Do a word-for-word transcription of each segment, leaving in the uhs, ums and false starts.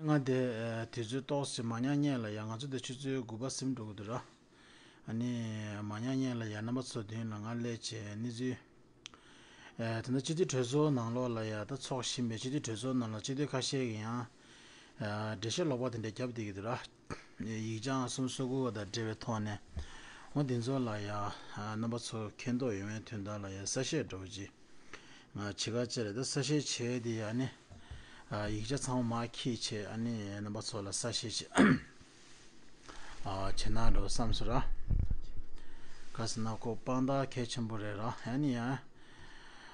ང་དེ་དུས་ཚོད་ཏོག་ཙམ་མ་ཉག་ཉེ་ལ་ཡ། ང་ཚོ་དེ་ཆུ་ཚོད་དགུ་པ་ཟིན་འགྲོ་གི་འདུག་ར། ཨ་ནི་མ་ཉག་ཉེ་ལ་ཡ་རྣམ་པ་ཚོ་མདུན་ལ་ང་སླེབས་བྱས་གནས་ཚུལ། ད་ལྟ་སྤྱི་འཐུས་གྲོས་ཚོགས་ནང་ལོགས་ལ་ཡ་ད་ཚོགས་བཞིན་པའི་སྤྱི་འཐུས་གྲོས་ཚོགས་ནང་ལ་སྤྱི་འཐུས་ཁ་ཤས་ཀྱིས་ཡང་འགྲེལ་བཤད་ལོག་པ་དེ་འདྲ་བརྒྱབ་བསྡད་ཀྱི་འདུག་ར། ཡིག་ཆ་གསུམ་སོ་དགུ་དང་འབྲེལ་བའི་ཐོག་ནས། འོ་དེ་ཚོ་ལ་ཡ་རྣམ་པ་ཚོ་མཁྱེན་རྟོགས་ཡོང་བའི་དོན་དག་ལ་ཡ་གསལ་བཤད་འདྲ་བོ་ཅིག་ང་བྱེད་ཀ་བྱེད་རེད། ད་གསལ་བཤད་བྱས་དེ་ཡ་ནི་ཡིག་ཆ་ཚང་མ་མར་འཁྱེར་བྱས། ཨ་ནི་རྣམ་པ་ཚོ་ལ་གསལ་བཤད་བྱས། བྱེད་ན་འགྲོ་བསམ་སོང་ར། ག་ཟེར་ན་ཁོ་དཔང་རྟགས་གལ་ཆེན་པོ་རེད་ར། ཡ་ནི་ཡ།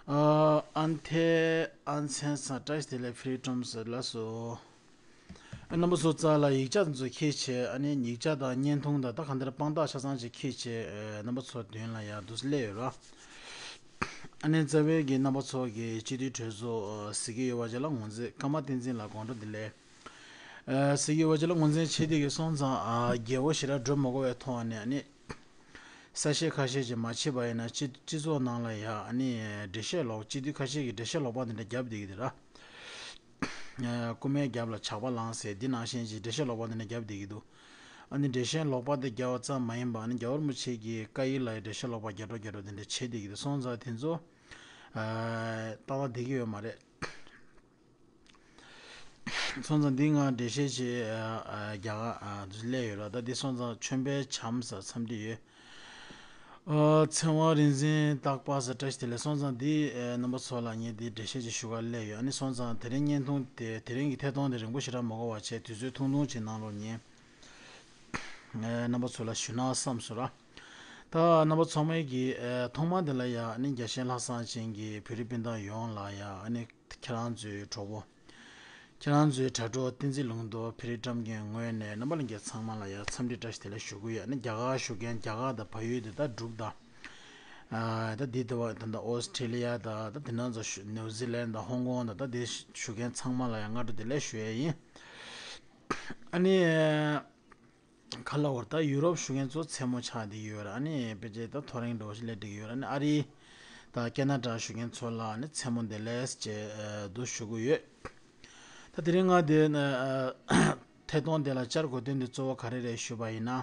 ཨ་ཨན་ཐེ་ཨན་ཚན་ཚ་བཀྲ་ཤིས་བདེ་ལེགས། ཕི་རི་ཊོམ་ཟེར་ལ་སོ། རྣམ་པ་ཚོ་རྩ་ལ་ཡིག་ཆ་ཚོ་འཁྱེར་བྱས། ཨ་ནི་ཡིག་ཆ་དང་བརྙན་ཐུང་དང་ད་གང་ལྟར་དཔང་རྟགས་ཆ་ཚང་ཅིག་འཁྱེར་བྱས། རྣམ་པ་ཚོ་མདུན་ལ་ཡར་འདུག་སླེབས་ཡོད་ར། ཨ་ནི་རྩ་བའི་གི་རྣམ་པ་ཚོ་གི་སྤྱི་འཐུས་གྲོས་ཚོགས་ཟེར་གྱི་ཡོད་པ་ཅིག་ལ་ངོས་འཛིན། ཀརྨ་བསྟན་འཛིན་ལགས་དགོང་དྲོ་བདེ་ལེགས། ཟེར་གྱི་ཡོད་པ་ཅིག་ལ་ངོས་འཛིན་བྱས་དེ་གི་སོང་ཙང་། རྒྱལ་པོ་ཞེ་དྲག་འགྲོ་མ་དགོས་པའི་ཐོག་ནས་ཨ་ནི་གསལ་བཤད་ཁ་ཤས་ཅིག་མ་བྱས་པ་ཡིན་ན། སྤྱི་སྤྱི་ཚོགས་ནང་ལ་ཡ་ཨ་ནི་འགྲེལ་བཤད་ལོག་སྤྱི་འཐུས་ཁ་ཤས་ཀྱིས་འགྲེལ་བཤད་ལོག་པ་འདི་འདྲ་བརྒྱབ་བསྡད་ཀྱི་འདུག་ར། རྐུན་མའི་རྒྱབ་ལ་ཇག་པ་ལངས་ཟེར་འདི་ནང་བཞིན་གྱི་འགྲེལ་བཤད་ལོག་པ་འདི་འདྲ་བརྒྱབ་བསྡད་ཀྱི་འདུག་ཨ་ནི་འགྲེལ་བཤད་ལོག་པ་འདི་བརྒྱབ་པ་ཙམ་མ་ཡིན་པ། ཨ་ནི་རྒྱལ་བ་རིན་པོ་ཆེ་གི་བཀའ་ཡིག་ལ་ཡང་འགྲེལ་བཤད་ལོག་པ་རྒྱག་འགྲོ་རྒྱག་འགྲོ་དེ་འདྲ་བྱེད་བསྡད་ཀྱི་འདུག་སོང་ཙང་དེ་ཚོ་ཏག་ཏག་བསྡད་ཀྱི་ཡོད་མ་རེད། སོང་ཙང་འདི་ང་འགྲེལ་བཤད་ཅིག་རྒྱག་ག་སླེབས་ཡོད་ར། ད་འདི་སོང་ཙང་ཆོས་འཕེལ་བྱམས་ཟེར་འཚམས་འདྲི་ཡོད། ཨ་ཚེ་དབང་རིག་འཛིན་རྟག་པ་ཟེར་བཀྲ་ཤིས་བདེ་ལེགས། སོང་ཙང་འདི་ཨེ་རྣམ་པ་ཚོ་ལ་ངས་འདི་འགྲེལ་བཤད་ཅིག་ཞུ་ག་སླེབས་ཡོད། ཨ་ནི་སོང་ཙང་དེ་རིང་བརྙན་ཐུང་དེ་དེ་རིང་གི་ཐད་གཏོང་དེ་རིང་པོ་ཞེ་དྲག་མ་འགོར་བ་བྱས། དུས་ཚོད་ཐུང་ཐུང་ཅིག་ནང་ལོགས་ངས་ཨེ་རྣམ་པ་ཚོ་ལ་ཞུ་ན་བསམ་སོང་ར། ད་རྣམ་པ་ཚང་མས་ཀྱི་ཨེ་ཐོག་མ་དེ་ལ་ཡ་ཨ་ནི་རྒྱལ་ཞེན་ལྷག་བསམ་ཅན་གྱི་བོད་རིགས་སྤུན་ཟླ་ཡོངས་ལ་ཡ། ཨ་ནི་ཁྱེད་རང་ཚོའི་གྲོགས་པོ། ཁྱེད་རང་ཚོའི་དྲ་གྲོགས་བསྟན་འཛིན་ལུང་རྟོགས་ཕི་རི་ཊོམ་གྱི་ངོས་ནས་རྣམ་པ་ལྷན་རྒྱས་ཚང་མ་ལ་ཡང་འཚམས་འདྲི་བཀྲ་ཤིས་བདེ་ལེགས་ཞུ་གི་ཡོད། ཨ་ནི་རྒྱ་གར་བཞུགས་མཁན། རྒྱ་གར་དང་བལ་ཡུལ་དེ་ད་འབྲུག་དང་། ཨ་ད་འདི་ལྟ་བུ་ད་ལྟ་ཨོ་སི་ཁྲི་ལི་ཡ་དང་། ད་དེ་ནང་ཚོ་ནིའུ་ཛི་ལན་དང་ཧོང་ཀོང་དང་། ད་དེ་བཞུགས་མཁན་ཚང་མ་ལ་ཡང་སྔ་དྲོ་བདེ་ལེགས་ཞུ་ཡས་ཡིན། ཨ་ནི། ག་ལ་བར་ད་ཡུ་རོབ་བཞུགས་མཁན་ཚོ་མཚན་མོ་ཆགས་བསྡད་ཡོད་ར། ཨ་ནི་ཕལ་ཆེར་ད་ཐོ་རེངས་འདྲ་བོ་ཞིག་སླེབས་བསྡད་ཡོད་ར། ཨ་ནི་ཨ་རི་དང་ཁེ་ན་ཌ་བཞུགས་མཁན་ཚོ་ལ་ཨ་ནི་མཚན་མོ་བདེ་ལེགས་ཅེས་འདུག་ཞུ་གི་ཡོད། ད་དེ་རིང་ང་དེ་ཐད་གཏོང་དེ་ལ་བཅར་དགོས་དོན་དེ་གཙོ་བོ་ག་རེ་རེད་ཞུས་པ་ཡིན་ན།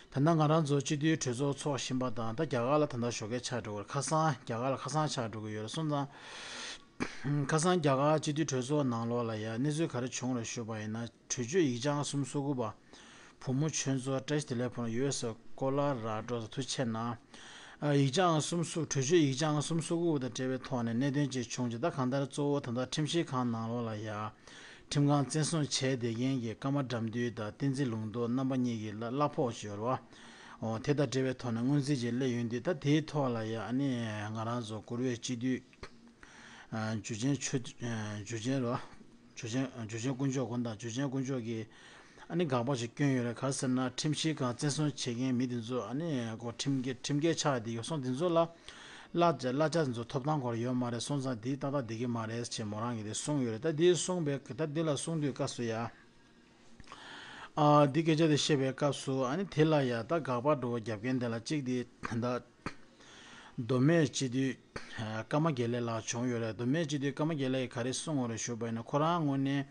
ད་ལྟ་ང་རང་ཚོ་སྤྱི་འཐུས་གྲོས་ཚོགས་ཚོགས་བཞིན་པ་དང་། ད་རྒྱ་གར་ལ་ད་ལྟ་ཞོགས་ཀས་ཆགས་འགྲོ་གི་རེད། ཁ་སང་རྒྱ་གར་ལ་ཁ་སང་ཆགས་འགྲོ་གི་ཡོད་རེད། སོང་ཙང་། ཁ་སང་རྒྱ་གར་སྤྱི་འཐུས་གྲོས་ཚོགས་ནང་ལོགས་ལ་ཡ་གནས་ཚུལ་ག་རེ་བྱུང་རེད་ཞུས་པ་ཡིན་ན། གྲོས་ཆོད་ཡིག་ཆ་ལྔ་གསུམ་སོ་དགུ་པ། བུ་མོ་ཆོས་མཚོ། བཀྲ་ཤིས་བདེ་ལེགས་ཕུན་ལ་ཡོད་ས་ཀོ་ལ་ར་ཌོ་ས་ཐུགས་རྗེ་ཆེ་གནང་། ཡིག་ཆ་ལྔ་གསུམ་སོ། གྲོས་ཆོད་ཡིག་ཆ་ལྔ་གསུམ་སོ་དགུ་པ་དང་འབྲེལ་བའི་ཐོག་ནས་གནད་དོན་ཅིག་བྱུང་རྗེས། ད་གང་ལྟར་གཙོ་བོ་ད་ལྟ་ཁྲིམས་ཞིབ་ཁང་ནང་ལོགས་ལ་ཡ་ཁྲིམས་ཁང་བཙན་བཟུང་བྱས་བསྡད་མཁན་གྱི་ཀརྨ་དགྲ་འདུལ་དང་བསྟན་འཛིན་ལུང་རྟོགས་རྣམ་པ་གཉིས་ཀྱི་གླ་གླ་ཕོགས་ཅིག་ཡོད་རེད་བ། འོ་དེ་དང་འབྲེལ་བའི་ཐོག་ནས་སྔོན་རྩིས་ཅིག་སླེབས་ཡོང་དུས། ད་དེའི་ཐོག་ལ་ཡ་ཨ་ནི་ང་རང་ཚོ་བཀུར་འོས་སྤྱི་འཐུས། འཇུ་ཆེན་ཆོས། འཇུ་ཆེན་རོ། འཇུ་ཆེན། འཇུ་ཆེན་དཀོན་མཆོག་དགོངས་དག་འཇུ་ཆེན་དཀོན་མཆོག་གིས་ཨ་ནི་དགག་པ་ཞིག་བསྐྱོན་ཡོད་རེད། ག་རེ་ཟེར་ན། ཁྲིམས་ཞིབ་ཁང་བཙན་བཟུང་བྱེད་མཁན་མི་དེ་ཚོ་ཨ་ནི་ཁོ་ཁྲིམས་འགལ་ཁྲིམས་འགལ་ཆགས་བསྡད་ཡོད་སོང་། དེ་ཚོ་ལ་གླ་གླ་ཆ་དེ་ཚོ་ཐོབ་ཐང་སྐོར་ཡོད་མ་རེད། སོང་ཙང་དེ་ཏག་ཏག་བསྡད་ཀྱི་མ་རེད་ཅེས་མོ་རང་གིས་དེ་གསུངས་ཡོད་རེད། ད་དེ་གསུངས་པའི་ད་དེ་ལ་གསུངས་དུས་སྐབས་སུ་ཡ། ཨ་འདི་སྐད་ཆ་དེ་བཤད་པའི་སྐབས་སུ། ཨ་ནི་དེ་ལ་ཡ་ད་དགག་པ་འདྲ་བོ་རྒྱབ་མཁན་དེ་ལ་གཅིག་དེ་ད་མདོ་སྨད་སྤྱི་འཐུས་ཀརྨ་དགེ་ལེགས་ལགས་བྱུང་ཡོད་རེད། མདོ་སྨད་སྤྱི་འཐུས་ཀརྨ་དགེ་ལེགས་ཀྱིས་ག་རེ་གསུངས་ཡོད་རེད་ཞུས་པ་ཡིན་ན། ཁོ་རང་ངོས་ནས་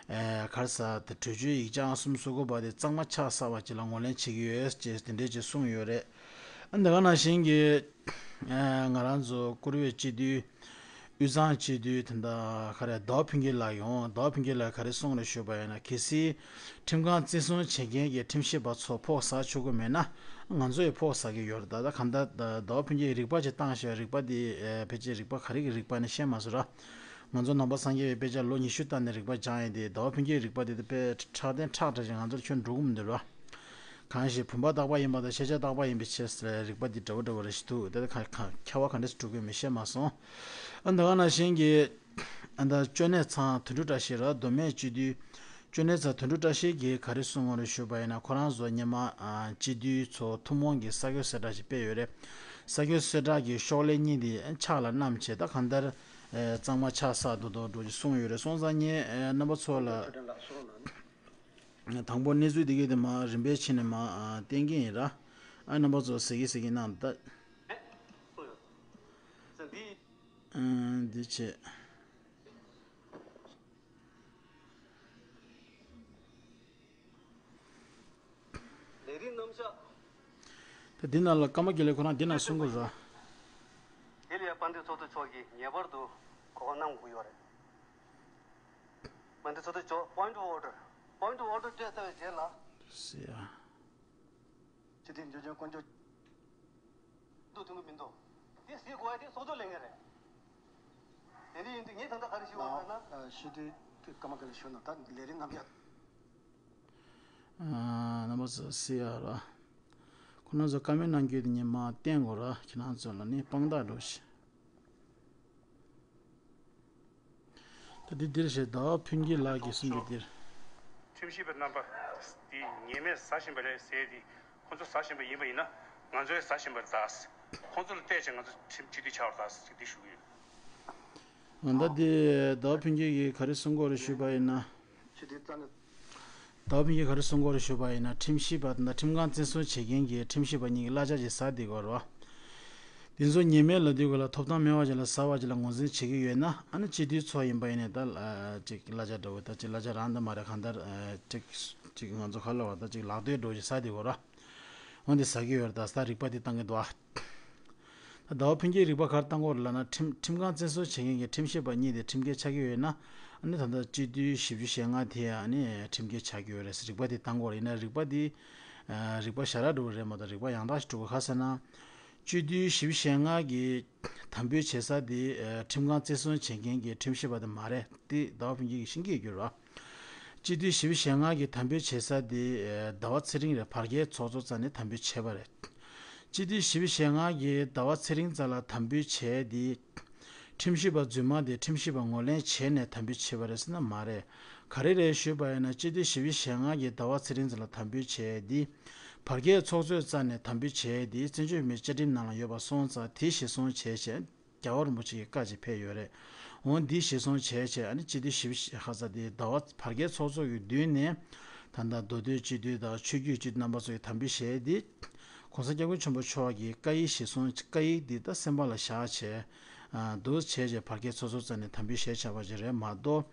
ཨེ་ག་རེ་ཟེར། ད་གྲོས་ཆོད་ཡིག་ཆ་ལྔ་གསུམ་སོ་དགུ་པ་དེ་གཙང་མ་ཆགས་ཚར་བ་ཅིག་ལ་ངོས་ལེན་བྱེད་ཀྱི་ཡོད་ཅེས་དེ་འདྲས་ཅིག་གསུངས་ཡོད་རེད། ཨ་འདི་ག་ནང་བཞིན་གྱི་ཨེ་ང་རང་ཚོ་བཀུར་འོས་སྤྱི་འཐུས། དབུས་གཙང་སྤྱི་འཐུས་དེ་འདྲ་ག་རེ་ཟླ་བ་ཕུན་སྐྱིད་ལགས་ཡོང་། ཟླ་བ་ཕུན་སྐྱིད་ལགས་ག་རེ་གསུངས་རེད་ཞུས་པ་ཡིན་ན། གལ་སྲིད་ཁྲིམས་ཁང་བཙན་བཟུང་བྱེད་མཁན་གྱི་ཁྲིམས་ཞིབ་པ་ཚོ་ཕོགས་ཟ་ཆོག་གི་མེད་ན། ང་ཚོ་ཡི་ཕོགས་ཟ་གི་ཡོད་རེད། ད་ད་གང་ལྟར་ཟླ་བ་ཕུན་སྐྱིད་རིག་པ་ཅིག་བཏང་ཞོག་རིག་པ་འདི་ཨེ་ཕལ་ཆེར་རིག་པ་ག་རེ་གི་རིག་པ་ནི་ཤེས་མ་སོང་ར། ང་ཚོ་ནང་པ་སངས་རྒྱས་པའི་དཔེ་ཆ་ལོ་ཉི་ཤུ་ལྟ་ནས་རིག་པ་སྦྱངས་ཡིན་ཏེ། ཟླ་བ་ཕུན་སྐྱིད་རིག་པ་འདི་དཔེ་ཁྲག་ལྡན་ཁྲག་འདྲ་ཞིག་ང་ཚོར་ཁྱོན་འགྲོ་གི་མི་འདུག་ར། གང་ཞིག་བུམ་པ་རྟག་པ་ཡིན་པ་དང་ཤེས་བྱ་རྟག་པ་ཡིན་པའི་ཕྱིར་ཟེར་རིག་པ་འདི་འདྲ་བོ་འདྲ་བོ་རེ་ཞིག་འདུག་དེ་ཁ་ཁ་ཁྱབ་པ་ག་འདྲ་ཞིག་འགྲོ་དགོས་མི་ཤེས་མ་སོང་། ཨ་འདི་ག་ནང་བཞིན་གྱི་ཨ་ད་ཅོ་ནེ་ཚང་དོན་གྲུབ་བཀྲ་ཤིས་ར། མདོ་སྨད་སྤྱི་འཐུས་ཅོ་ནེ་ཚང་དོན་གྲུབ་བཀྲ་ཤིས་ཀྱིས་ག་རེ་གསུངས་ཡོད་རེད་ཞུས་པ་ཡིན་ན། ཁོ་རང་ཚོ་སྔོན་མ་ཨ་སྤྱི་འཐུས་ཚོ་ཐུན་མོང་གི་ས་ཁྱོན་གསལ་བསྒྲགས་ཤིག་སྤེལ་ཡོད་རེད། ས་ཁྱོན་གསལ་བསྒྲགས་ཀྱི་ཤོག་ལྷེ་གཉིས་དེ་ཕྱག་ལ་བསྣམས་བྱས། ད་གང་ལྟར་ཨེ་གཙང་མ་ཆགས་ཚར་འདུག་འདུག་འདྲ་ཅིག་གསུངས་ཡོད་རེད། སོང་ཙང་ངས་ཨེ་རྣམ་པ་ཚོ་ལ། དང་པོ་གནས་ཚུལ་འདི་གའི་དེ་མ་རིམ་པས་ཕྱིན་ནས་མ་ཨ་བསྟན་གྱི་ཡིན་ར། ཨ་རྣམ་པ་ཚོ་གཟིགས་གི་གཟིགས་གི་གནང་ད། ཨ་འདི་བྱས། ད་འདི་ནང་ལ་ཀརྨ་དགེ་ལེགས་ཁོ་རང་འདི་ནང་གསུང་གི་རེད། དེ་ལ་ཡང་དཔལ་ལྡན་ཚོགས་གཙོ་མཆོག་གིས་ངེས་པར་དུ་གོ་བ་གནང་དགོས་ཡོད་རེད། དཔལ་ལྡན་ཚོགས་གཙོ་མཆོག point of order, point of order སྤྲད་ཚར་བའི་རྗེས་ལ། ཟེར་ཡ། སྤྱི་འཐུས་འཇོན་ཆུང་དཀོན་མཆོག་འདུག་ཐུབ་ཀྱི་མི་འདུག་དེ་ཟེར་དགོས་ཡ་དེ་ཚོགས་གཙོ་ལས་ངན་རེད། དེ་འདྲ་ཡིན་དུས་ངས་ད་ལྟ་ག་རེ་ཞུ་བ་ལབ་ན། ཨ། སྤྱི་འཐུས་ཀརྨ་དགེ་ལེགས་ཞུ་ན་ད་ལས་རིམ་རྣམ་གཞག་རྣམ་པ་ཚོ་སི་ཨར། ཁོ་རང་ཚོ་བཀའ་མོལ་གནང་རྒྱུ་དེ་ཉི་མ་བསྟན་དགོས་ར། ཁྱེད་རང་ཚོ་ལ་ནི་དཔང་རྟགས་འགྲོ་ཞིག་ད་འདི་འདིར་ཞེས་ཟླ་བ་ཕུན་སྐྱིད་ལགས་ཀྱིས་གསུངས་རྒྱུ་འདིར། ཁྲིམས་ཞིབ་པ་རྣམ་པ་དེ་ཉེས་མེད་ཟ་བཞིན་པ་རེད་ཟེར་ཏེ། ཁོ་ཚོ་ཟ་བཞིན་པ་ཡིན་པ་ཡིན་ན་ང་ཚོས་ཟ་བཞིན་པ་རེད་ད། ཁོ་ཚོ་ལ་བལྟས་བྱས་ང་ཚོ་ཁྲིམས་སྤྱི་འཐུས་ཆགས་པ་རེད་ད་ཟེར་འདི་ཞུ་གི་ཡོད། ད་འདི་ཟླ་བ་ཕུན་སྐྱིད་ཀྱིས་ག་རེ་གསུང་གི་ཡོད་རེད་ཞུས་པ་ཡིན་ན། ཟླ་བ་ཕུན་སྐྱིད་ག་རེ་གསུང་གི་ཡོད་རེད་ཞུས་པ་ཡིན་ན། ཁྲིམས་ཞིབ་པ་དང་ཁྲིམས་ཁང་བཙན་བཟུང་བྱེད་མཁན་གྱི་ཁྲིམས་ཞིབ་པ་གཉིས་ཀྱི་གླ་ཆ་ཅིག་ཟ་བསྡད་ཀྱི་ཡོད་རེད་བ། འདི་ཚོ་ཉེས་མེད་ལབ་དུས་སྐབས་ལ་ཐོབ་ཐང་མེད་པ་ཅིག་ལ་ཟ་བ་ཅིག་ལ་ངོས་འཛིན་བྱེད་ཀྱི་ཡོད་ན། ཨ་ནི་སྤྱི་འཐུས་ཚོ་ཡིན་པ་ཡིན་ནའི་ད་ཨ་ཅིག་གླ་ཆ་འདྲ་བོ་ད་ཅིག་གླ་ཆ་རང་ད་མ་རེད་གང་ལྟར་ཨ་ཅིག་ཅིག་ང་ཚོ་ག་ལབ་པ་ད་ཅིག་ལག་དོད་འདྲ་བོ་ཅིག་ཟ་བསྡད་ཀྱི་ཡོད་རེད་བ། འོན་ཏེ་ཟ་གི་ཡོད་རེད། ད་ཟླ་རིག་པ་དེ་བཏང་གི་འདུག་ཨ། ད་ཟླ་བ་ཕུན་སྐྱིད་རིག་པ་ག་རེ་བཏང་གི་ཡོད་རེད་ལབ་ན། ཁྲིམས་ཁྲིམས་ཁང་བཙན་བཟུང་བྱེད་མཁན་གྱི་ཁྲིམས་ཞིབ་པ་གཉིས་དེ་ཁྲིམས་འགལ་ཆགས་ཀྱི་ཡོད་ན། ཨ་ནི་ད་ལྟ་སྤྱི་འཐུས་བཞི་བཅུ་ཞེ་ལྔ་དེ་ཨ་ནི་ཁྲིམས་འགལ་ཆགས་ཀྱི་ཡོད་རེད་ཟེར་རིག་པ་དེ་བཏང་གི་ཡོད་རེད། ཡིན་ན་རིག་པ་དེ་ཨ་རིག་པ་ཞྭ་ར་འདྲ་བོ་རེད་མ་གཏོགས་རིག་པ་ཡང་དག་ཞིག་འགྲོ་གི་ག་ཟེར་ན། སྤྱི་འཐུས་བཞི་བཅུ་ཞེ་ལྔ་གི་དམ་འབུལ་བྱེད་ས་དེ་ཨ་ཁྲིམས་ཁང་བཙན་བཟུང་བྱེད་མཁན་གྱི་ཁྲིམས་ཞིབ་པ་དེ་མ་རེད། དེ་ཟླ་བ་ཕུན་སྐྱིད་ཀྱིས་ཤེས་ཀྱི་ཡོད་རེད་བ། སྤྱི་འཐུས་བཞི་བཅུ་ཞེ་ལྔ་གིས་དམ་འབུལ་བྱེད་ས་དེ་ཟླ་བ་ཚེ་རིང་རེད། བར་བརྒལ་ཚོགས་གཙོ་རྩ་ནས་དམ་འབུལ་བྱས་པ་རེད། སྤྱི་འཐུས་བཞི་བཅུ་ཞེ་ལྔ་གིས་ཟླ་བ་ཚེ་རིང་རྩ་ལ་དམ་འབུལ་བྱས་ཏེ། ཁྲིམས་ཞིབ་པ་རྫུན་མ་དེ་ཁྲིམས་ཞིབ་པ་ངོས་ལེན་བྱས་ནས་དམ་འབུལ་བྱས་པ་རེད་ཟེར་ན་མ་རེད། ག་རེ་རེད་ཞུས་པ་ཡིན་ན། སྤྱི་འཐུས་བཞི་བཅུ་ཞེ་ལྔ་གིས་ཟླ་བ་ཚེ་རིང་རྩ་ལ་དམ་འབུལ་བྱས་ཏེ། བར་བརྒལ་ཚོགས་གཙོའི་རྩ་ནས་དམ་འབུལ་བྱས་ཏེ། བཙན་བྱོལ་བོད་མིའི་བཅའ་ཁྲིམས་ནང་ལ་ཡོད་པ་སོང་ཙང་དེ་གཞིར་བཟུང་བྱས་བྱས། རྒྱལ་བ་རིན་པོ་ཆེ་གི་བཀའ་ཅིག་ཕེབས་ཡོད་རེད། འོ་འདི་གཞིར་བཟུང་བྱས་བྱས་ཨ་ནི་སྤྱི་འཐུས་བཞི་བཅུ་ཞེ་ལྔ་ཚོ་དེ་ཟླ་བ་བར་བརྒལ་ཚོགས་གཙོ་གི་མདུན་ནས་ད་ལྟ་མདོ་སྟོད་སྤྱི་འཐུས་དང་ཆོས་བརྒྱུད་སྤྱི་འཐུས་རྣམ་པ་ཚོ་ཡི་དམ་འབུལ་བྱས་ཏེ། ༸གོང་ས་༸སྐྱབས་མགོན་ཆེན་པོ་མཆོག་གི་བཀའ་ཡིག་གཞིར་བཟུང་བཀའ་ཡིག་འདི་ད་སེམས་པ་ལ་བཞག་བྱས། ཨ་འདུག་བྱས་བྱས་བར་བརྒལ་ཚོགས་གཙོ་རྩ་ནས་དམ་འབུལ་བྱས་བྱས་པ་ཅིག་རེད་མ་གཏོགས།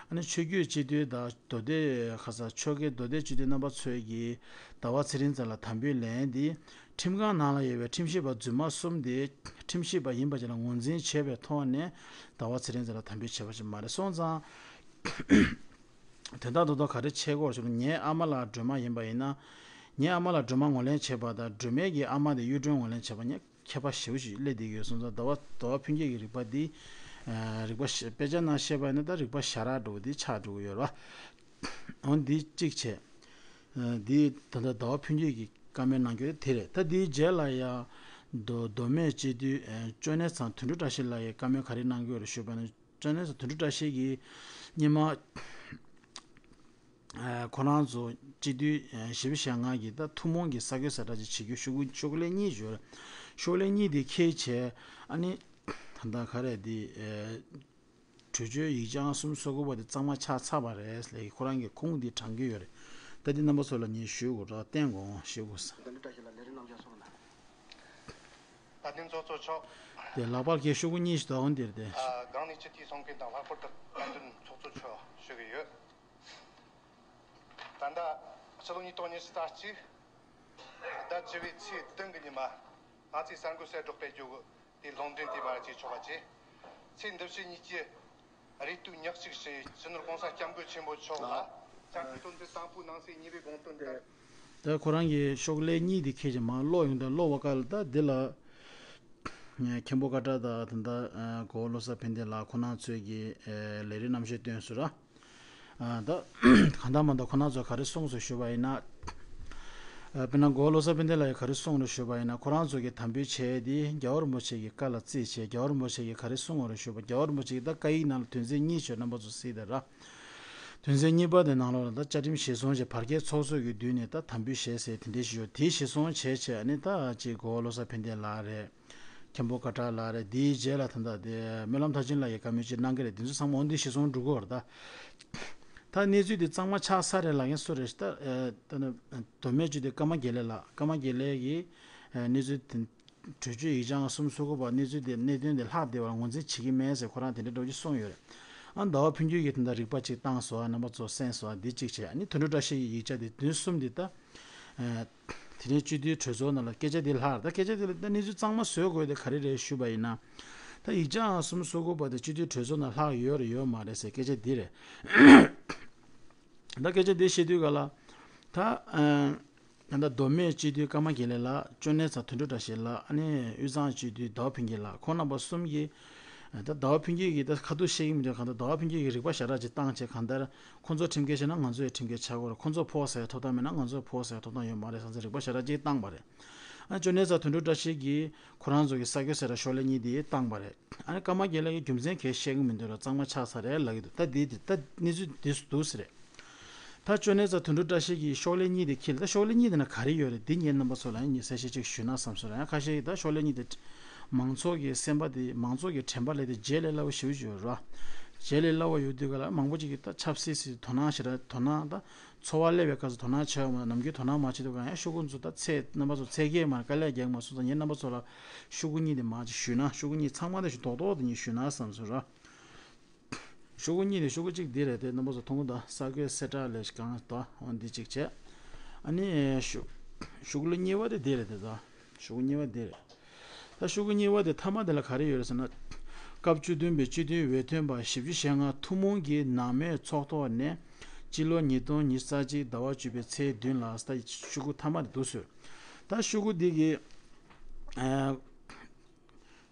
ཨ་ནི་ཆོས་བརྒྱུད་སྤྱི་འཐུས་དང་མདོ་སྟོད་ཁ་ས་ཆོལ་ཁའི་མདོ་སྟོད་སྤྱི་འཐུས་རྣམ་པ་ཚོས་ཀྱིས་ཟླ་བ་ཚེ་རིང་རྩ་ལ་དམ་འབུལ་ལེན་ཏེ། ཁྲིམས་ཁང་ནང་ལ་ཡོད་པའི་ཁྲིམས་ཞིབ་པ་རྫུན་མ་གསུམ་དེ་ཁྲིམས་ཞིབ་པ་ཡིན་པ་ཅིག་ལ་ངོས་འཛིན་བྱས་པའི་ཐོག་ནས་ཟླ་བ་ཚེ་རིང་རྩ་ལ་དམ་འབུལ་བྱས་པ་ཞིག་མ་རེད། སོང་ཙང་དོན་དག་རྡོག་རྡོག་ག་རེ་ཆགས་ཀྱི་ཡོད་རེད་ཟེར་ན། ངའི་ཨ་མ་ལགས་སྒྲོལ་མ་ཡིན་པ་ཡིན་ན། ངའི་ཨ་མ་ལགས་སྒྲོལ་མ་ངོས་ལེན་བྱས་པ་དང་སྒྲོལ་མའི་གི་ཨ་མ་དེ་གཡུ་སྒྲོན་ངོས་ལེན་བྱས་པ་གཉིས་ཁྱད་པར་ཞེ་པོ་ཞིག་སླེབས་བསྡད་ཀྱི་ཡོད། སོང་ཙང་ཟླ་བ་ཟླ་བ་ཕུན་སྐྱིད་ཀྱི་རིག་པ་འདི། ཨ་རིག་པ་ཞེ་དཔེ་ཆ་ནང་བཤད་པ་ཡིན་ན་ད་རིག་པ་ཞྭ་ར་འདྲ་བོ་འདི་ཆགས་འགྲོ་གི་ཡོད་རེད་བ། འོ་འདི་གཅིག་བྱས། ཨ་འདི་ད་ལྟ་ཟླ་བ་ཕུན་སྐྱིད་ཀྱིས་བཀའ་མོལ་གནང་རྒྱུ་དེ་རེད། ད་འདིའི་རྗེས་ལ་ཡང་མདོ་མདོ་སྨད་སྤྱི་འཐུས་ཨ་ཅོ་ནེ་ཚང་དོན་གྲུབ་བཀྲ་ཤིས་ལགས་ཀྱིས་བཀའ་མོལ་ག་རེ་གནང་གི་ཡོད་རེད་ཞུས་པ་ན། ཅོ་ནེ་ཚང་དོན་གྲུབ་བཀྲ་ཤིས་ཀྱིས་སྔོན་མ་ཨ་ཁོ་རང་ཚོ་སྤྱི་འཐུས་ཨ་བཞི་བཅུ་ཞེ་ལྔ་གིས་ད་ཐུན་མོང་གི་ས་བགོས་ཟ་འདྲ་ཅིག་བྱེད་རྒྱུ་ཤོག་གུ་ཤོག་གུ་ལེ་གཉིས་ཡོད་རེད། ཤོག་གུ་ལེ་གཉིས་དེ་འཁྱེར་བྱས་ཨ་ནི་ད་ལྟ་ག་རེ་དེ་ཨ་གྲོས་ཆོད་ཡིག་ཆ་ལྔ་གསུམ་སོ་དགུ་པ་དེ་གཙང་མ་ཆགས་ཚར་བ་རེད་ལབ་ཀྱི་ཁོ་རང་གིས་ཁུངས་འདི་དྲངས་ཀྱི་ཡོད་རེད། ད་འདི་རྣམ་པ་ཚོ་ལ་ངས་ཞུ་དགོས་ར། བསྟན་དགོས་འོང་ཞུ་དགོས་ས། དོན་གྲུབ་བཀྲ་ཤིས་ལགས་ལས་རིམ་རྣམ་གཞག་སོང་ན། བཀའ་དྲིན་ཚོགས་གཙོ་མཆོག་དེ་ལག་པར་གྱི་ཤོག་གུ་གཉིས་ཤིག་དོགས་འདིར་དེ། ཨ་གང་ནས་སྤྱི་འཐུས་གསུང་མཁན་དང་ལྷག་པར་དུ་བཀའ་དྲིན་ཚོགས་གཙོ་མཆོག་ཞུ་གི་ཡོད། ད་ལྟ་ཕྱི་ལོ་ཉིས་སྟོང་ཉི་ཤུ་རྩ་གཅིག་ཟླ་བཅུ་པའི་ཚེས་བདུན་གྱི་ཉི་མ། ང་ཚོས་གསར་འགོད་གསལ་སྒྲོག་སྤེལ་རྒྱུ་དེ་ལུང་འདྲེན་དེ་མ་བྱས་ཆོག་པ་བྱས། ཚེས་འདི་ཕྱི་གཉིས་ཀྱི་རེ་ལྟོས་ཉག་གཅིག་བྱས་སྤྱི་ནོར་༸གོང་ས་༸སྐྱབས་མགོན་ཆེན་པོ་མཆོག་ལ་བཅར་འདྲི་དོན་ཚན་དང་པོའི་ནང་གསེས་གཉིས་པའི་དགོངས་དོན་ལྟར། ད་ཁོ་རང་གི་ཤོག་ལེ་གཉིས་དེ་ཁྱེད་ཀྱིས་མར་ཀློག་ཡོང་དུས་ཀློག་པ་ཀ་ལ་ད་འདི་ལ་མཁན་པོ་ཀ་ཏྲ་དང་ད་ལྟ་གོ་བོ་བློ་བཟང་ཕན་བདེ་ལགས་ཁོ་རང་ཚོས་ཀྱི་ལས་རིམ་རྣམ་བཤད་བཏོན་སོང་ར། ད་གང་ལྟར་མ་ལྟར་ཁོ་རང་ཚོས་ག་རེ་གསུངས་སོང་ཞུས་པ་ཡིན་ན། དཔེར་ན་གོ་བོ་བློ་བཟང་ཕན་བདེ་ལགས་ཀྱིས་ག་རེ་གསུངས་རེད་ཞུས་པ་ཡིན་ན། ཁོ་རང་ཚོ་གིས་དམ་འབུལ་བྱས་ཏེ་རྒྱལ་བ་རིན་པོ་ཆེ་གི་བཀའ་ལ་བརྩིས་བྱས་རྒྱལ་བ་རིན་པོ་ཆེ་གིས་ག་རེ་གསུངས་པ་རེད་ཞུས་པ། རྒྱལ་བ་རིན་པོ་ཆེ་གིས་ད་བཀའ་ཡིག་ནང་ལ་དོན་ཚན་གཉིས་བརྗོད་རྣམ་པ་ཚོ་གཟིགས་དང་ར། དོན་ཚན་གཉིས་པ་དེ་ནང་ལོགས་ལ་ད་བཅའ་ཁྲིམས་གཞིར་བཟུང་བྱས་བར་བརྒལ་ཚོགས་གཙོ་གི་མདུན་ནས་ད་དམ་འབུལ་བྱས་ཟེར་དེ་འདྲས་ཞིག་ཡོད། དེ་གཞིར་བཟུང་བྱས་བྱས་ཨ་ནི་ད་ཅིག་གོ་བོ་བློ་བཟང་ཕན་བདེ་ལགས་རེད། མཁན་པོ་ཀ་ཏྲ་ལགས་རེད། དེའི་རྗེས་ལ་ད་ལྟ་དེ་སྨོན་ལམ་མཐར་ཕྱིན་ལགས་ཀྱིས་བཀའ་མོལ་ཅིག་གནང་གི་རེད། དེ་ཚོ་ཚང་མ་འོ་འདི་གཞིར་བཟུང་འགྲོ་གི་ཡོད་རེད་ད། ད་གནས་ཚུལ་དེ་གཙང་མ་ཆགས་ཚར་རེད་ལབ་མཁན་སུ་རེད་ད། ཨ་ད་ནི་མདོ་སྨད་སྤྱི་འཐུས་ཀརྨ་དགེ་ལེགས་ལགས། ཀརྨ་དགེ་ལེགས་ཀྱིས་ཨ་གནས་ཚུལ་དེ་གྲོས་ཆོད་ཡིག་ཆ་ལྔ་གསུམ་སོ་དགུ་པ་གནས་ཚུལ་དེ་གནད་དོན་དེ་ལྷག་བསྡད་པ་ལ་ངོས་འཛིན་བྱེད་ཀྱི་མེད་ཟེར་ཁོ་རང་དེ་འདྲ་འདྲ་བོ་ཅིག་གསུངས་ཡོད་རེད། ཨ་ཟླ་བ་ཕུན་སྐྱིད་ཀྱིས་དེ་འདྲ་རིག་པ་ཅིག་བཏང་སོང་། ཨ་རྣམ་པ་ཚོ་གསན་སོང་། ཨ་འདི་གཅིག་བྱས། ཨ་ནི་དོན་གྲུབ་བཀྲ་ཤིས་ཀྱི་ཡིག་ཆ་དེ་དོན་གསུམ་དེ་ད། ཨ་ དེ་རིང་སྤྱི་འཐུས་གྲོས་ཚོགས་ནང་ལ་སྐད་ཆ་འདི་ལྷག་རེད། ད་སྐད་ཆ་འདི་ལ་ད་གནས་ཚུལ་གཙང་མ་བཟོ་དགོས་དེ་ག་རེ་རེད་ཞུས་པ་ཡིན་ན། ད་ཡིག་ཆ་ཨང་གསུམ་སོ་དགུ་པ་དེ་སྤྱི་འཐུས་གྲོས་ཚོགས་ནང་ལྷག་ཡོད་རེད་ཡོད་མ་རེད་ཟེར་སྐད་ཆ་འདི་རེད། ད་སྐད་ཆ་འདི་བཤད་དུས་ག་ལ། ད་ཨ། ད་ལྟ་མདོ་སྨད་སྤྱི་འཐུས་ཀརྨ་དགེ་ལེགས་ལགས། ཅོ་ནེ་ཚ་དོན་གྲུབ་བཀྲ་ཤིས་ལགས། ཨ་ནི་དབུས་གཙང་སྤྱི་འཐུས་ཟླ་བ་ཕུན་སྐྱིད་ལགས། ཁོང་རྣམ་པ་གསུམ་གྱིས། ད་ཟླ་བ་ཕུན་སྐྱིད་ཀྱིས་ད་ཁ་ཐུག་བཤད་ཀྱི་མི་འདུག་གང་ལྟར་ཟླ་བ་ཕུན་སྐྱིད་ཀྱིས་རིག་པ་ཞེ་དྲག་ཅིག་བཏང་བྱས། གང་ལྟར་ཁོང་ཚོ་ཁྲིམས་འགལ་བྱས་ན་ང་ཚོ་ཡང་ཁྲིམས་འགལ་ཆགས་ཀྱི་ཡོད་རེད། ཁོང་ཚོ་ཕོག་ཟེར་ཐོབ་ཐང་མེད་ན་ང་ཚོ་ཡང་ཕོག་ཟེར་ཐོབ་ཐང་ཡོད་མ་རེད་བསམ་ཚེ་རིག་པ་ཞེ་དྲག་ཅིག་བཏང་པ་རེད། ཨ་ཅོ་ནེ་ཚ་དོན་གྲུབ་བཀྲ་ཤིས་ཀྱིས་ཁོ་རང་ཚོ་གི་ས་ཁྱོན་ཟེར་ར་ཤོག་ལྷེ་གཉིས་དེ་བཏང་པ་རེད། ཨ་ནི་ཀརྨ་དགེ་ལེགས་ཀྱིས་རྒྱུ་མཚན་གང་བཤད་ཀྱི་མི་འདུག་ར། གཙང་མ་ཆགས་ཚར་རེད་ལབ་ཀྱི་འདུག་ད་དེ་དེ་ད་གནས་ཚུལ་དེ་སུ་འདུག་ཟེར་རེད། ད་ཅོ་ནེ་ཚ་དོན་གྲུབ་བཀྲ་ཤིས་ཀྱིས་ཤོག་ལྷེ་གཉིས་དེ་འཁྱེར། ད་ཤོག་ལྷེ་གཉིས་དེ་ན་ག་རེ་ཡོད་རེད། འདི་ངས་རྣམ་པ་ཚོ་ལ་ཡང་ངས་གསལ་བཤད་ཅིག་ཞུས་ན་བསམ་སོང་ར། ཡང་ཁ་ཤས་ཀྱིས་ད་ཤོག་ལྷེ་གཉིས་དེ་མང་ཚོགས་ཀྱི་སེམས་པ་དེ་མང་ཚོགས་ཀྱི་དྲན་པ་ལས་དེ་བརྗེད་ལས་སླ་བོ་ཞེ་པོ་ཅིག་ཡོད་ར། བརྗེད་ལས་སླ་བོ་ཡོད་དུས་ག་ལ་མང་པོ་ཅིག་གིས་ད་ཆབ་སྲིད་སྲིད་དོ་སྣང་ཞེ་དྲག་དོ་སྣང་ད། འཚོ་བ་སླེབས་པའི་སྐབས་སུ་དོ་སྣང་བྱས་ཡོད་མ་རེད། ནམ་རྒྱུན་དོ་སྣང་མ་བྱེད་དུས་ག་ཡང་ཤོག་གུ་ཚོ་ད་ཚད་རྣམ་པ་ཚོ་ཚད་བརྒལ་མ་རེད། དཀའ་ལས་རྒྱག་མ་སོང་ཙང་ངས་རྣམ་པ་ཚོ་ལ་ཤོག་གུ་གཉིས་དེ་མར་ཅིག་ཞུས་ན། ཤོག་གུ་གཉིས་ཚང་མ་དེ་ཞུ་རྡོག་རྡོག་དེ་གཉིས་ཞུས་ན་བསམ་སོང་ར། ཤོག་གུ་གཉིས་དེ་ཤོག་གུ་གཅིག་འདི་རེད་དེ། རྣམ་པ་ཚོ་མཐོང་གི་འདུག་ས་རྒོད་གསལ་བསྒྲགས་ལས་གང་ལྟ་འོ་འདི་གཅིག་བྱས། ཨ་ནི་ཤོག་ཤོག་གུ་གཉིས་པ་དེ་འདི་རེད་དེ། ད་ཤོག་གུ་གཉིས་པ་འདི་རེད། ད་ཤོག་གུ་གཉིས་པ་དེ་མཐའ་མ་དེ་ལ་ག་རེ་ཡོད་རེད་ཟེར་ན། སྐབས་བཅུ་བདུན་པའི་སྤྱི་འཐུས་འོས་ཐོན་པ་བཞི་བཅུ་ཞེ་ལྔ་ཐུན་མོང་གི་ནང་མིའི་ཚོགས་ཐོག་ནས་སྤྱི་ལོ་ཉིས་སྟོང་ཉི་ཤུ་རྩ་གཅིག་ཟླ་བ་བཅུ་པའི་ཚེས་བདུན་ལ། ད་ཤོག་གུ་མཐའ་མ་དེ་འདུག་ཟེར། ད་ཤོག་གུ་འདི་གི་ཨ།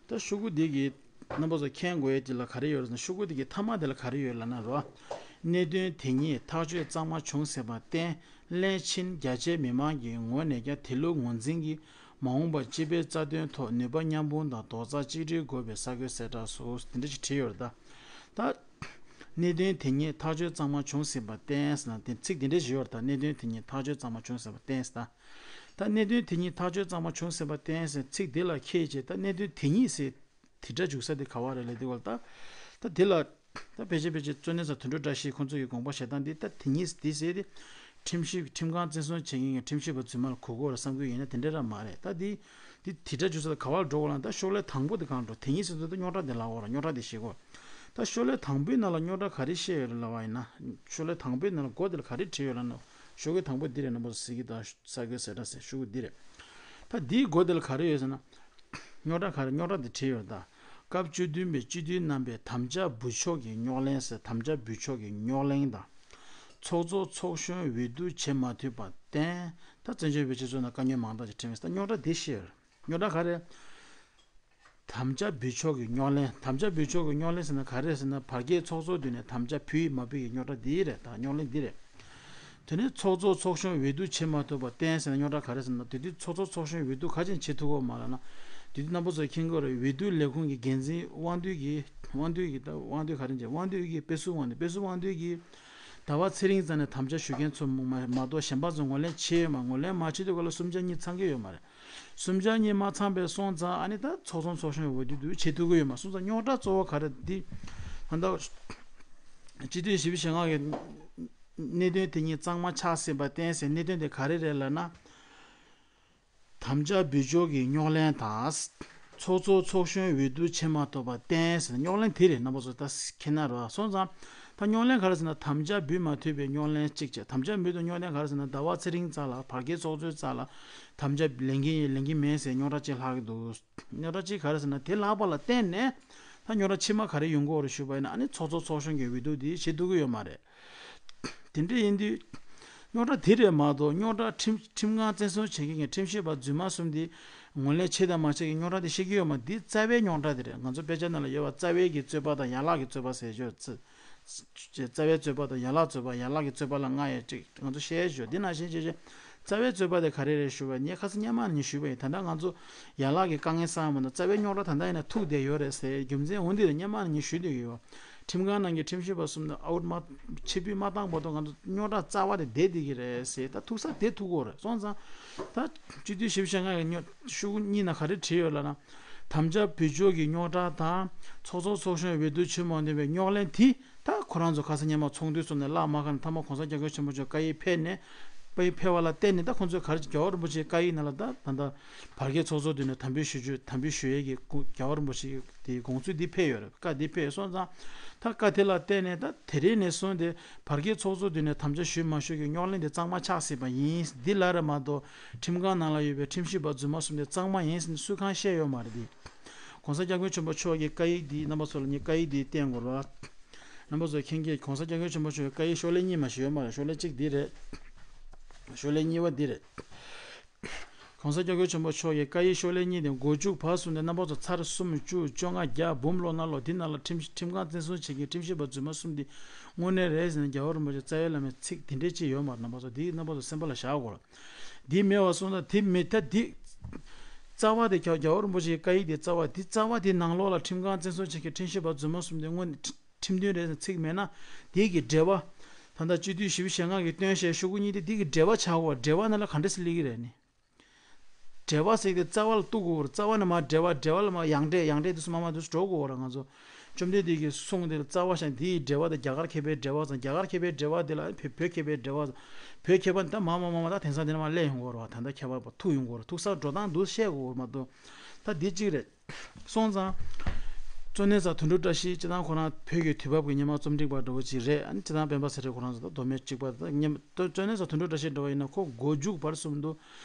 ད་ཤོག་གུ་འདི་གི་རྣམ་པ་ཚོ་མཁྱེན་དགོས་ཡས་དེ་ལ་ག་རེ་ཡོད་རེད་ཟེར་ན། ཤོག་གུ་འདི་གི་མཐའ་མ་དེ་ལ་ག་རེ་ཡོད་ལབ་ན་རོ། གནད་དོན་དེ་ཉིད་ཐག་གཅོད་གཙང་མ་བྱུང་ཟིན་པར་བརྟེན། བློན་ཆེན་རྒྱ་ཆེའི་མི་མང་གི་ངོས་ནས་ཀྱང་དེ་ལུགས་ངོས་འཛིན་གྱིས་མ་འོངས་པར་སྤྱི་པའི་རྩ་དོན་ཐོག་ནུས་པ་མཉམ་སྤུངས་དང་རྡོག་རྩ་གཅིག་སྒྲིལ་དགོས་པའི་ས་རྒོད་གསལ་བསྒྲགས་སུ། དེ་འདྲ་ཞིག་བྲིས་ཡོད་རེད་ད། ད། གནད་དོན་དེ་ཉིད་ཐག་གཅོད་གཙང་མ་བྱུང་ཟིན་པར་བརྟེན་ཟེར་ན་དེ་ཚིག་དེ་འདྲ་ཞིག་ཡོད་རེད་ད། གནད་དོན་དེ་ཉིད་ཐག་གཅོད་གཙང་མ་བྱུང་ཟིན་པར་བརྟེན་ཟེར་ད། ད་གནད་དོན་དེ་ཉིད་ཐག་གཅོད་གཙང་མ་བྱུང་ཟིན་པར་བརྟེན་ཟེར་ཚིག་དེ་ལ་ཁྱེད་ཀྱིས་ད་གནད་དོན་དེ་ཉིད་ཟེར། དེ་སྒྲ་འཇུག་ས་དེ་ག་བ་རེད་ལབ་དུས་སྐབས་ལ་ད། ད་དེ་ལ། ད་ཕལ་ཆེར་ཕལ་ཆེར་གཙོ་གནད་ས་དོན་གྲུབ་བཀྲ་ཤིས་ཁོང་ཚོ་གི་དགོངས་པ་བཞེས་སྟངས་འདི་ད་དེ་ཉིད་འདི་ཟེར་ཏེ། ཁྲིམས་ཞིབ་ཁྲིམས་ཁང་བཙན་བཟུང་བྱེད་མཁན་གྱི་ཁྲིམས་ཞིབ་པ་རྫུན་མ་ལ་གོ་དགོས་རེད་བསམ་གྱི་ཡོད་ན་དེ་འདྲ་ར་མ་རེད། ད་འདི་འདི་དེ་སྒྲ་འཇུག་ས་དེ་ག་བར་འགྲོ་དགོས་ལབ་ན། ད་ཤོག་ལྷེ་དང་པོ་དེ་གང་འགྲོ། དེ་ཉིད་ཟེར་དུས་ད་རྙོག་དྲ་དེ་ལབ་དགོས་རེད། རྙོག་དྲ་དེ་ཤེས་དགོས། ད་ཤོག་ལྷེ་དང་པོའི་ནང་ལ་རྙོག་དྲ་ག་རེ་བཤད་ཡོད་རེད་ལབ་པ་ཡིན་ན། ཤོག་ལྷེ་དང་པོའི་ནང་ལ་མགོ་དེ་ལ་ག་རེ་བྲིས་ཡོད་ལབ་ན། ཤོག་གུ་དང་པོ་འདི་རེད། རྣམ་པ་ཚོ་གཟིགས་ཀྱི་འདུག་ས་རྒོད་གསལ་བསྒྲགས་ཟེར་ཤོག་གུ་འདི་རེད། ད་འདིའི་མགོ་དེ་ལ་ག་རེ་ཡོད་ཟེར་ན། རྙོག་དྲ་ག་རེ། རྙོག་དྲ་འདི་བྲིས་ཡོད་རེད་ད། སྐབས་བཅུ་བདུན་པའི་སྤྱི་འཐུས་རྣམ་པས་དམ་བཅའ་འབུལ་ཕྱོགས་ཀྱི་རྙོག་གླེང་ཟེར། དམ་བཅའ་འབུལ་ཕྱོགས་ཀྱི་རྙོག་གླེང་དང་། ཚོགས་གཙོ་ཚོགས་གཞོན་འོས་བསྡུ་བྱེད་མ་ཐུབ་པར་བརྟེན། ད་བཙན་བྱོལ་བོད་སྤྱི་ཚོགས་ནང་དཀའ་རྙོག་མང་དག་ཅིག་འཕྲད་མེད་ད། རྙོག་དྲ་འདི་བཤད་ཡོད་རེད། རྙོག་དྲ་ག་རེ། དམ་བཅའ་འབུལ་ཕྱོགས་ཀྱི་རྙོག་གླེང་། དམ་བཅའ་འབུལ་ཕྱོགས་ཀྱི་རྙོག་གླེང་ཟེར་ན་ག་རེ་ཟེར་ན། བར་བརྒལ་ཚོགས་གཙོ་མདུན་ནས་དམ་བཅའ་ཕུལ་ཡིན་མ་ཕུལ་གྱི་རྙོག་དྲ་འདི་རེད་ད། རྙོག་གླེང་འདི་རེད། དེ་ནས་ཚོགས་གཙོ་ཚོགས་གཞོན་འོས་བསྡུ་བྱེད་མ་ཐུབ་པར་བརྟེན་ཟེར་ན་རྙོག་དྲ་ག་རེ་ཟེར་ན། དེ་དུས་ཚོགས་གཙོ་ཚོགས་གཞོན་འོས་བསྡུ་ག་ཅིག་བྱེད་ཐུབ་ཀྱི་ཡོད་མ་རེད་ལབ་ན། དེ་དུས་རྣམ་པ་ཚོས་མཁྱེན་གྱི་ཡོད་རེད། འོས་བསྡུ་ལས་ཁུངས་ཀྱི་འགན་འཛིན་དབང་འདུས་ཀྱིས། དབང་འདུས་ཀྱིས་ད་དབང་འདུས་ག་རེ་བྱས། དབང་འདུས་ཀྱིས། དཔེ་སྲུང་དབང་འདུས། དཔེ་སྲུང་དབང་འདུས་ཀྱིས་ཟླ་བ་ཚེ་རིང་རྩ་ནས་དམ་བཅའ་ཞུ་མཁན་ཚོ་མ་མ་གཏོགས་གཞན་པ་ཚོ་ངོས་ལེན་བྱས་ཡོད་མ། ངོས་ལེན་མ་བྱས་དུས་སྐབས་ལ་གསུམ་ཆ་གཉིས་ཚང་གི་ཡོད་མ་རེད། གསུམ་ཆ་གཉིས་མ་ཚང་པའི་སོང་ཙང་ཨ་ནི་ད་ཚོགས་ཚོགས་ཚོགས་གཞོན་འོས་བསྡུ་དུ་བྱེད་ཐུབ་ཀྱི་ཡོད་མ་སོང་ཙང་། རྙོག་དྲ་གཙོ་བོ་ག་རེ་འདི། ད་ལྟ་སྤྱི་འཐུས་བཞི་བཅུ་ཞེ་ལྔ་གི་གནད་དོན་དེ་ཉིད་གཙང་མ་ཆགས་ཟིན་པར་བརྟེན་ཟེར། གནད་དོན་དེ་ག་རེ་རེད་ལབ་ན། དམ་བཅའ་འབུལ་ཕྱོགས་ཀྱི་རྙོག་གླེང་དང་། ཚོགས་གཙོ་ཚོགས་གཞོན་འོས་བསྡུ་བྱེད་མ་ཐུབ་པར་བརྟེན་ཟེར་ན་རྙོག་གླེང་དེ་རེད། རྣམ་པ་ཚོ་ད་མཁྱེན་གྱི་ཡོད་རེད་སོང་ཙང་། ད་རྙོག་གླེང་ག་རེ་ཟེར་ན། དམ་བཅའ་འབུལ་མ་ཐུབ་པའི་རྙོག་གླེང་གཅིག་བྱས། དམ་བཅའ་འབུལ་དུས་རྙོག་གླེང་ག་རེ་ཟེར་ན། ཟླ་བ་ཚེ་རིང་རྩ་ལགས་བར་བརྒལ་ཚོགས་གཙོའི་རྩ་ལ་དམ་བཅའ་ལེན་གྱི་ཡིན་ལེན་གྱི་མིན་ཟེར་རྙོག་དྲ་གཅིག་ལྷག་གི་འདུག་རྙོག་དྲ་གཅིག་ག་རེ་ཟེར་ན། དེ་ལྷག་པ་ལ་བརྟེན་ནས་ད་རྙོག་དྲ་ཕྱི་མ་ག་རེ་ཡོང་གི་ཡོད་རེད་ཞུས་པ་ཡིན་ན། ཨ་ནི་ཚོགས་གཙོ་ཚོགས་གཞོན་གྱི་འོས་བསྡུ་འདི་བྱེད་ཐུབ་ཀྱི་ཡོད་མ་རེད། དེ་འདྲ་ཡིན་དུས། རྙོག་དྲ་དེ་རེད་མ་གཏོགས། རྙོག་དྲ་ཁྲིམས་ཁྲིམས་ཁང་བཙན་བཟུང་བྱེད་མཁན་གྱི་ཁྲིམས་ཞིབ་པ་རྫུན་མ་གསུམ་འདི་ངོས་ལེན་བྱེད་དང་མ་བྱེད་ཀྱི་རྙོག་དྲ་དེ་བཤད་ཀྱི་ཡོད་མ། འདི་རྩ་བའི་རྙོག་དྲ་དེ་རེད། ང་ཚོ་དཔེ་ཆ་ནང་ལ་ཡོད་པ། རྩ་བའི་གི་རྩོད་པ་དང་ཡན་ལག་གི་རྩོད་པ་ཟེར་ཞོར་རྩི། རྩ་བའི་རྩོད་པ་དང་ཡན་ལག་རྩོད་པ། ཡན་ལག་གི་རྩོད་པ་ལ་ལྔ་ཡོད་ཅིག་ང་ཚོ་བཤད་ཞོར་འདི་ནང་བཞིན་བྱས་བྱས། རྩ་བའི་རྩོད་པ་དེ་ག་རེ་རེད་ཞུ་བ་ངས་ཁ་སང་སྔོན་མ་ནས་ཞུས་པ་ཡིན། ད་ལྟ་ང་ཚོ་ཡན་ལག་གི་དཀའ་ངལ་བསམ་པ་ན་རྩ་བའི་རྙོག་དྲ་ད་ལྟ་ཡིན་ན་ཐུག་བསྡད་ཡོད་རེད་ཟེར། རྒྱུ་མཚན་འོ་འདི་རེད། སྔོན་མ་ནས་ངས་ཞུས་བསྡད་ཡོད། ཁྲིམས་ཁང་ནང་གི་ཁྲིམས་ཞིབ་པ་གསུམ་ནས་ཨའུཊ་མ་ཕྱིར་འབུད་མ་བཏང་བར་དུ་ང་ཚོ་རྙོག་དྲ་རྩ་བ་དེ་བསྡད་བསྡད་ཀྱི་རེད་ཟེར། ད་ཐུག་ས་དེ་ཐུག་གི་ཡོད་རེད་སོང་ཙང་། ད་སྤྱི་འཐུས་བཞི་བཅུ་ཞེ་ལྔ་གི་རྙོག་ཤོག་གུ་གཉིས་ནང་ག་རེ་བྲིས་ཡོད་ལབ་ན། དམ་བཅའ་འབུལ་ཕྱོགས་ཀྱི་རྙོག་དྲ་དང་ཚོགས་གཙོ་ཚོགས་གཞོན་འོས་བསྡུ་བྱེད་མ་ཐུབ་པའི་རྙོག་གླེང་དེ། ད་ཁོ་རང་ཚོ་ཁ་སང་སྔོན་མ་ཚོགས་འདུ་ཚོགས་ནས་བརླག་མ་ཁ་ནས་མཐའ་མ་གོང་ས་སྐྱབས་མགོན་ཆེན་པོ་མཆོག་བཀའ་ཡིག་ཕེབས་ནས། པའི་ཕེབས་པ་ལ་བརྟེན་ནས། ད་ཁོང་ཚོས་ག་རེ། རྒྱལ་བ་རིན་པོ་ཆེའི་བཀའ་ཡིག་ནང་ལ་ད་ད་ལྟ་བར་བརྒལ་ཚོགས་གཙོ་མདུན་ནས་དམ་འབུལ་ཞུ་རྒྱུ། དམ་འབུལ་ཞུ་ཡས་ཀྱི་སྐུ་རྒྱལ་བ་རིན་པོ་ཆེ་གི་དེ་དགོངས་ཚུལ་འདི་ཕེབས་ཡོད་རེད། བཀའ་འདི་ཕེབས་སོང་ཙང་། ད་བཀའ་དེ་ལ་བརྟེན་ནས་ད་དེ་རིང་ནས་བཟུང་སྟེ་བར་བརྒལ་ཚོགས་གཙོ་མདུན་ནས་དམ་བཅའ་ཞུས་མ་ཞུས་ཀྱི་རྙོག་གླེང་དེ་གཙང་མ་ཆགས་སྲིད་པ་ཡིན། འདི་ལ་རེ་མ་གཏོགས་ཁྲིམས་ཁང་ནང་ལ་ཡོད་པའི་ཁྲིམས་ཞིབ་པ་རྫུན་མ་གསུམ་དེ་གཙང་མ་ཡིན་ཟེར་ནས་སུས་གང་བཤད་ཡོད་མ་རེད། འདི་༸གོང་ས་༸སྐྱབས་མགོན་ཆེན་པོ་མཆོག་གི་བཀའ་ཡིག་འདི་རྣམ་པ་ཚོ་ལ་ངས་བཀའ་ཡིག་འདི་བསྟན་དགོས་རེད། རྣམ་པ་ཚོ་མཁྱེན་གྱི། ༸གོང་ས་༸སྐྱབས་མགོན་ཆེན་པོ་མཆོག་གི་བཀའ་ཡིག་ཤོག་ལྷེ་གཉིས་མ་ཞིག་ཡོད་མ་རེད། ཤོག་ལྷེ་གཅིག་འདི་རེད། ཤོག་ལྷེ་གཉིས་པ་འདི་རེད། ༸གོང་ས་༸སྐྱབས་མགོན་ཆེན་པོ་མཆོག་གི་བཀའ་ཡིག་ཤོག་ལྷེ་གཉིས་དེ་མགོ་མཇུག་བར་གསུམ་དེ་རྣམ་པ་ཚོ་ཚར་གསུམ་བཅུ་བཅོ་ལྔ་བརྒྱ་འབུམ་ཀློག་ན་ཀློག་འདི་ནང་ལ་ཁྲིམས་ཁྲིམས་ཁང་བཙན་བཟུང་བྱེད་མཁན་ཁྲིམས་ཞིབ་པ་རྫུན་མ་གསུམ་འདི་དངོས་གནས་རེད་ཟེར་ནས་རྒྱལ་བ་རིན་པོ་ཆེ་རྩ་བའི་བླ་མའི་ཚིག་དེ་འདྲས་ཅིག་ཡོད་མ་རེད། རྣམ་པ་ཚོ་འདི་རྣམ་པ་ཚོ་སེམས་པ་ལ་བཞག་དགོས་རེད། འདི་མེད་པ་སོང་ཙང་འདི་མི་ད་འདི་རྩ་བ་དེ་རྒྱལ་རྒྱལ་བ་རིན་པོ་ཆེའི་བཀའ་ཡིག་དེ་རྩ་བ་འདི་རྩ་བ་དེ་ནང་ལོགས་ལ་ཁྲིམས་ཁང་བཙན་བཟུང་བྱེད་མཁན་ཁྲིམས་ཞིབ་པ་རྫུན་མ་གསུམ་དེ་དངོས་གནས་ཁྲིམས་མཐུན་རེད་ཟེར་ཚིག་མེད་ན། དེ་གི་འགྲེལ་པ། ད་ལྟ་སྤྱི་འཐུས་བཞི་བཅུ་ཞེ་ལྔ་གི་བཏོན་བཤད་ཤོག་གུ་གཉིས་དེ་དེ་གི་འགྲེལ་པ་ཆགས་དགོས། འགྲེལ་པ་ནང་ལ་ག་འདྲ་སེ་སླེབས་ཀྱི་རེད་ནི། འགྲེལ་པ་ཟེར་དེ་རྩ་བ་ལ་གཏུག་དགོས་རེད། རྩ་བ་ནས་མར་འགྲེལ་པ། འགྲེལ་པ་ལ་མར་ཡང་འགྲེལ། ཡང་འགྲེལ་དེ་ཚོ་མར་མར་དེ་ཚོ་འགྲོ་དགོས་རེད། ང་ཚོ་བཅོམ་ལྡན་འདས་ཀྱི་གསུང་དེ་ལ་རྩ་བ་བཞག་ནས། དེ་ཡི་འགྲེལ་པ་དེ་རྒྱ་གར་མཁས་པའི་འགྲེལ་པ་ཙང་། རྒྱ་གར་མཁས་པའི་འགྲེལ་པ་དེ་ལ་བོད་བོད་མཁས་པའི་འགྲེལ་པ་ཙང་། བོད་མཁས་པ་ད་མར་མར་མར་མར་ད་དེང་སང་དེ་ནས་མར་སླེབས་ཡོང་དགོས་རེད་བ། ད་ལྟ་ཁྱད་པར་ཐུག་ཡོང་དགོས་རེད། ཐུག་སར་འགྲོ་སྟངས་འདུག་བཤད་དགོས་རེད་མ་གཏོགས། ད་འདི་གཅིག་རེད། སོང་ཙང་། གཙོ་གནད་ཚ་དོན་གྲུབ་བཀྲ་ཤིས་སྤྱི་བཏང་ཁོ་རང་བོད་ཀྱི་དུས་བབ་ཀྱི་སྔོན་མ་རྩོམ་སྒྲིག་པ་འདྲ་བོ་ཅིག་རེད། ཨ་ནི་སྤྱི་བཏང་སྤེན་པ་ཚེ་རིང་ཁོ་རང་ཚོ་ད་མདོ་སྨད་གཅིག་པ་ད་སྔོན་མ་གཙོ་གནད་ཚ་དོན་གྲུབ་བཀྲ་ཤིས་འདྲ་བོ་ཡིན་ན་ཁོ་མགོ་མཇུག་བར་གསུམ་དུ་